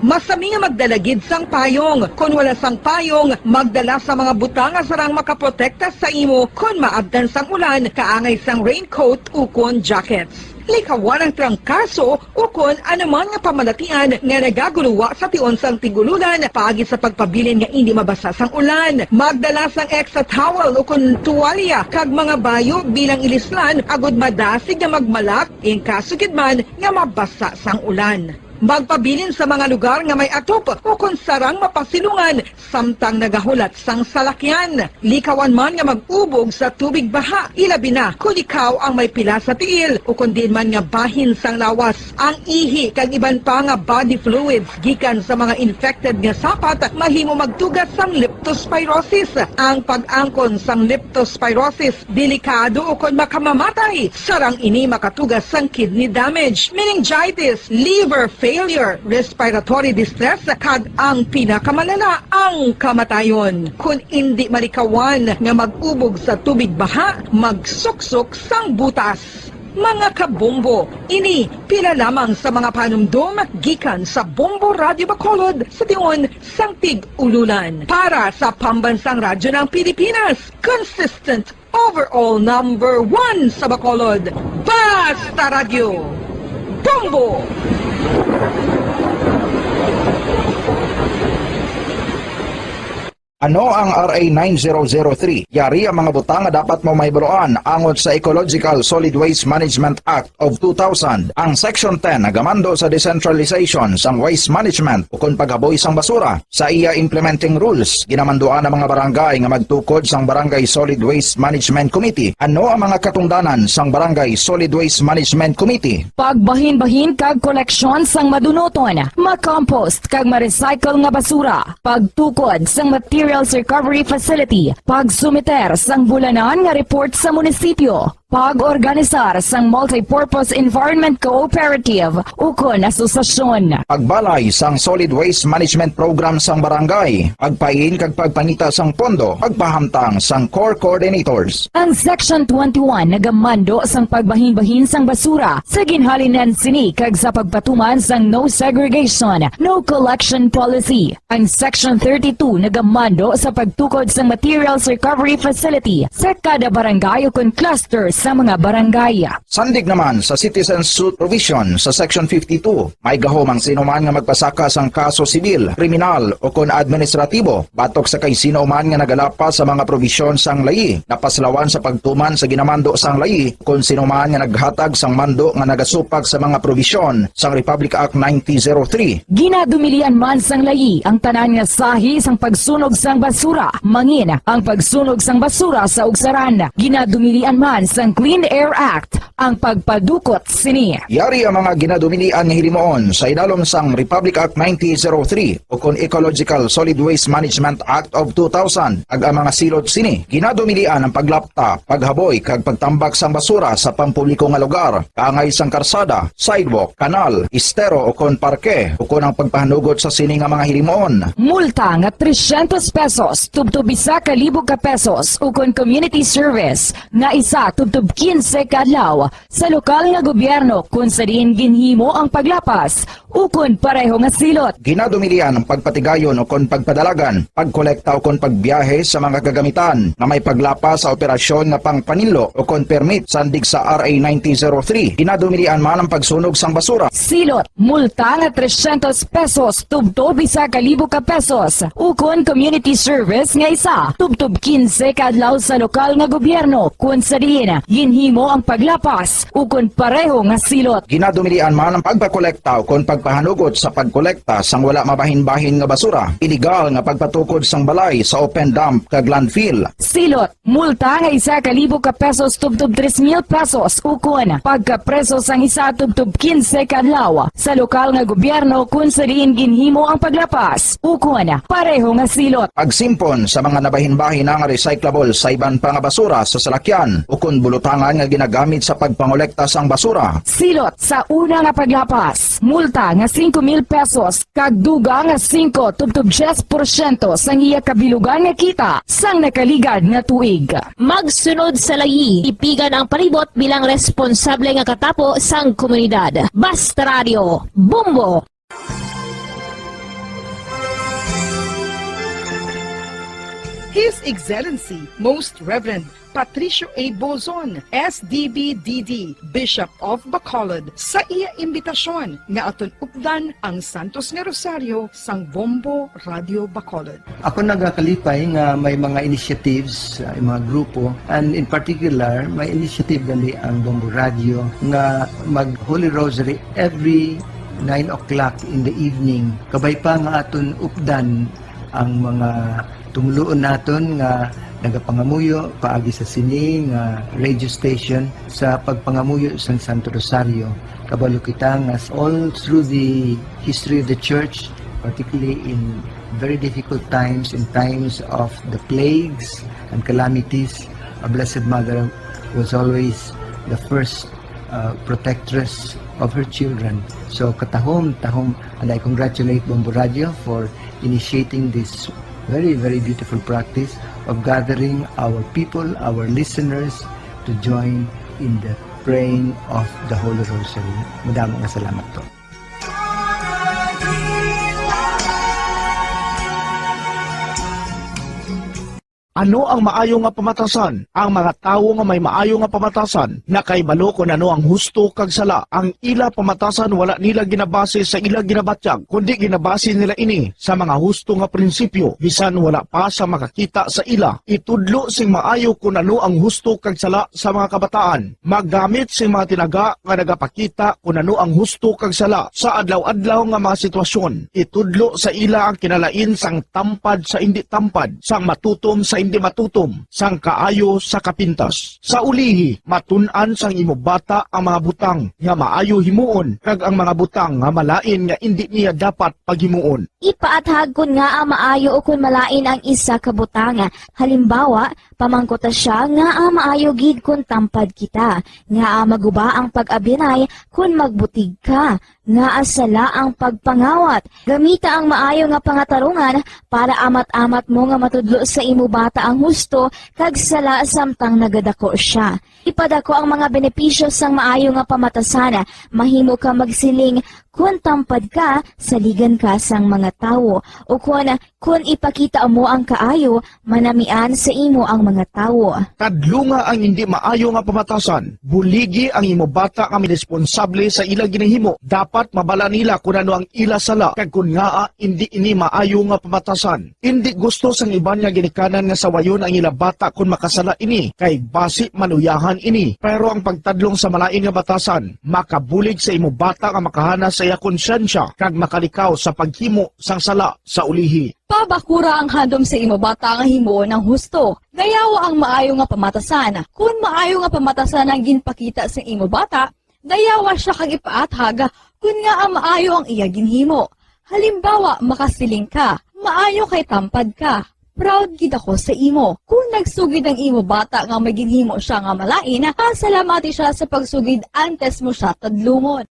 Masami nga magdala gid sang payong. Kon wala sang payong, magdala sa mga butang nga sarang makaprotekta sa imo kon maabtan sang ulan, kaangay sang raincoat ukon jackets. Likawan ang trangkaso ukon anuman nga pamalatian nga nagaguluwa sa tion sang tig-ululan paagi sa pagpabilin nga indi mabasa sang ulan. Magdala sang extra towel ukon tuwalya kag mga bayo bilang ilislan agud madasig nga magmalak in kaso gid man nga mabasa sang ulan. Magpabilin sa mga lugar nga may atop ukon sarang mapasilungan samtang nagahulat sang salakyan. Likawan man nga mag-ubog sa tubig baha, ilabi na kon ikaw ang may pila sa tiil ukon diin man nga bahin sang lawas. Ang ihi kag iban pa nga body fluids gikan sa mga infected nga sapat mahimo magtuga sang leptospirosis. Ang pag-angkon sang leptospirosis delikado ukon makamamatay. Sarang ini makatuga sang kidney damage, meningitis, liver failure, respiratory distress, kag ang pinakamalala, ang kamatayon. Kon indi malikawan nga mag-ubog sa tubig baha, magsuksok sang butas. Mga kabombo, ini pila lamang sa mga panumdom gikan sa Bombo Radyo Bacolod sa tion sang Tig-Ululan. Para sa Pambansang Radyo ng Pilipinas, consistent overall number one sa Bacolod. Basta Radyo, Bombo! Ano ang R A nine zero zero three? Yari ang mga butang nga dapat mo mahibaluan angot sa Ecological Solid Waste Management Act of two thousand. Ang Section ten nagamando sa decentralization sang waste management ukon paghaboy sang basura. Sa iya implementing rules, ginamanduan ang mga barangay nga magtukod sang Barangay Solid Waste Management Committee. Ano ang mga katungdanan sang Barangay Solid Waste Management Committee? Pagbahinbahin kag koleksyon sang madunuton, makompost kag ma-recycle nga basura, pagtukod sang materials recovery facility, pagsumiter sang bulanan nga report sa munisipyo, pag-organisar sang multipurpose environment cooperative ukon asosasyon. Pagbalay sang solid waste management program sang barangay, pagpain kag pagpangita sang pondo, pagpahamtang sang core coordinators. Ang Section twenty-one nagamando sang pagbahinbahin sang basura sa ginhalinan sini kag sa pagpatuman sang no segregation, no collection policy. Ang Section thirty-two nagamando sa pagtukod sang materials recovery facility sa kada barangay ukon cluster sa mga barangay. Sandig naman sa citizen suit provision sa Section fifty-two, may gahom ang sino man nga magpasaka sang kaso sibil, kriminal, ukon administratibo batok sa kay sino man nga nagalapas sa mga probisyon sang layi, napaslawan sa pagtuman sa ginamando sang layi, kon sino man nga naghatag sang mando nga nagasupak sa mga probisyon sang Republic Act nineteen oh three. Ginadumilian man sang layi ang tanan nga sahi sang pagsunog sang basura, mangin ang pagsunog sang basura sa ugsaran. Ginadumilian man sang Clean Air Act ang pagpadukot sini. Yari ang mga ginadumilian nga hilimuon sa idalom sang Republic Act nineteen oh three ukon Ecological Solid Waste Management Act of two thousand, kag ang mga silot sini. Ginadumilian ang paglapta, paghaboy, kag pagtambak sang basura sa pampubliko nga lugar, kaangay sang karsada, sidewalk, kanal, estero, ukon parke, ukon ang pagpahanugot sa sini nga mga hilimuon. Multa nga trescientos pesos tubtob isa ka libo ka pesos, ukon community service nga isa tubtob quince ka adlaw sa lokal nga gobyerno kon sa diin ginhimo ang paglapas ukon pareho nga silot. Ginadumilian ang pagpatigayon ukon pagpadalagan, pagkolekta ukon pagbiyahe sa mga kagamitan nga may paglapas sa operasyon nga pangpaninlo ukon permit sandig sa R A nineteen oh three. Ginadumilian man ang pagsunog sang basura. Silot, multa nga trescientos pesos tubtob isa ka libo ka pesos, ukon community service nga isa tubtob quince ka adlaw sa lokal nga gobyerno kon sa diin ginhimo ang paglapas ukon pareho nga silot. Ginadumilian man ang pagpakolekta ukon pagpahanugot sa pagkolekta sang wala mabahin-bahin nga basura, iligal nga pagpatukod sang balay sa open dump kag landfill. Silot, multa nga isa ka libo ka pesos tubtob tres mil pesos, ukon pagkapreso sang isa tubtob quince ka adlaw sa lokal nga gobyerno kon sa diin ginhimo ang paglapas, ukon pareho nga silot. Pagsimpon sa mga nabahin-bahin nga recyclable sa iban pa nga basura sa salakyan ukon bulutangan nga ginagamit sa pagpangolekta sang basura. Silot sa una nga paglapas, multa nga singko mil pesos kag dugang nga singko tubtob diyes porsyento sang iya kabilugan nga kita sang nakaligad nga tuig. Magsunod sa layi, ipigan ang palibot bilang responsable nga katapo sang komunidad. Basta Radio, Bombo! His Excellency, Most Reverend Patricio A. Bozon, S D B D D, Bishop of Bacolod, sa iya imbitasyon nga aton updan ang Santos nga Rosario sang Bombo Radio Bacolod. Ako nagakalipay nga may mga initiatives, uh, mga grupo, and in particular, may initiative gali ang Bombo Radio nga mag Holy Rosary every nine o'clock in the evening. Kabay pa nga aton updan ang mga tumuluon naton nga nagapangamuyo paagi sa sini nga radio station sa pagpangamuyo sang Santo Rosario. Kabalo kita nga all through the history of the church, particularly in very difficult times, in times of the plagues and calamities, a Blessed Mother was always the first uh, protectress of her children. So katahom, tahom, and I congratulate Bombo Radio for initiating this very, very beautiful practice of gathering our people, our listeners, to join in the praying of the Holy Rosary. Madamo nga salamat po. Ano ang maayo nga pamatasan? Ang mga tawo nga may maayo nga pamatasan nakahibalo kon ano ang husto kag sala. Ang ila pamatasan wala nila ginabase sa ila ginabatyag, kundi ginabase nila ini sa mga husto nga prinsipyo, bisan wala pa sa makakita sa ila. Itudlo sing maayo kon ano ang husto kag sala sa mga kabataan. Maggamit sing mga tinaga nga nagapakita kon ano ang husto kag sala sa adlaw-adlaw nga mga sitwasyon. Itudlo sa ila ang kinalain sang tampad sa indi tampad, sang matutom sa indi matutom, sang kaayo sa kapintas. Sa ulihi, matun-an sang imo bata ang mga butang nga maayo himuon kag ang mga butang nga malain nga indi niya dapat paghimuon. Ipaathag kon ngaa maayo ukon malain ang isa ka butang. Halimbawa, pamangkuta sia ngaa maayo gid kon tampad kita, ngaa maguba ang pag-abyanay kon magbutig ka, ngaa sala ang pagpangawat. Gamita ang maayo nga pangatarungan para amat-amat mo nga matudlo sa imo bata ang husto kag sala samtang nagadako sia. Ipadako ang mga benepisyo sang maayo nga pamatasan. Mahimo ka magsiling, "Kon tampad ka, saligan ka sang mga tawo," ukon, "Kon ipakita mo ang kaayo, manamian sa imo ang mga tawo." Tadlunga ang indi maayo nga pamatasan. Buligi ang imo bata nga responsable sa ila ginahimo. Dapat mabala nila kon ano ang ila sala kag kon ngaa indi ini maayo nga pamatasan. Indi gusto sang iban nga ginikanan nga sawayon ang ila bata kon makasala ini, kay basi maluyahan ini. Pero ang pagtadlong sa malain nga batasan makabulig sa imo bata nga makahana sa iya konsyensya kag makalikaw sa paghimo sang sala sa ulihi. Pabakura ang handom sa imo bata nga himuon ang husto. Dayawa ang maayo nga pamatasan. Kon maayo nga pamatasan ang ginpakita sa imo bata, dayawa sia kag ipaathag kon ngaa maayo ang iya ginhimo. Halimbawa, makasiling ka, "Maayo kay tampad ka. Proud gid ako sa imo." Kon nagsugid ang imo bata nga may ginhimo sia nga malain, pasalamati sia sa pagsugid antes mo sia tadlungon.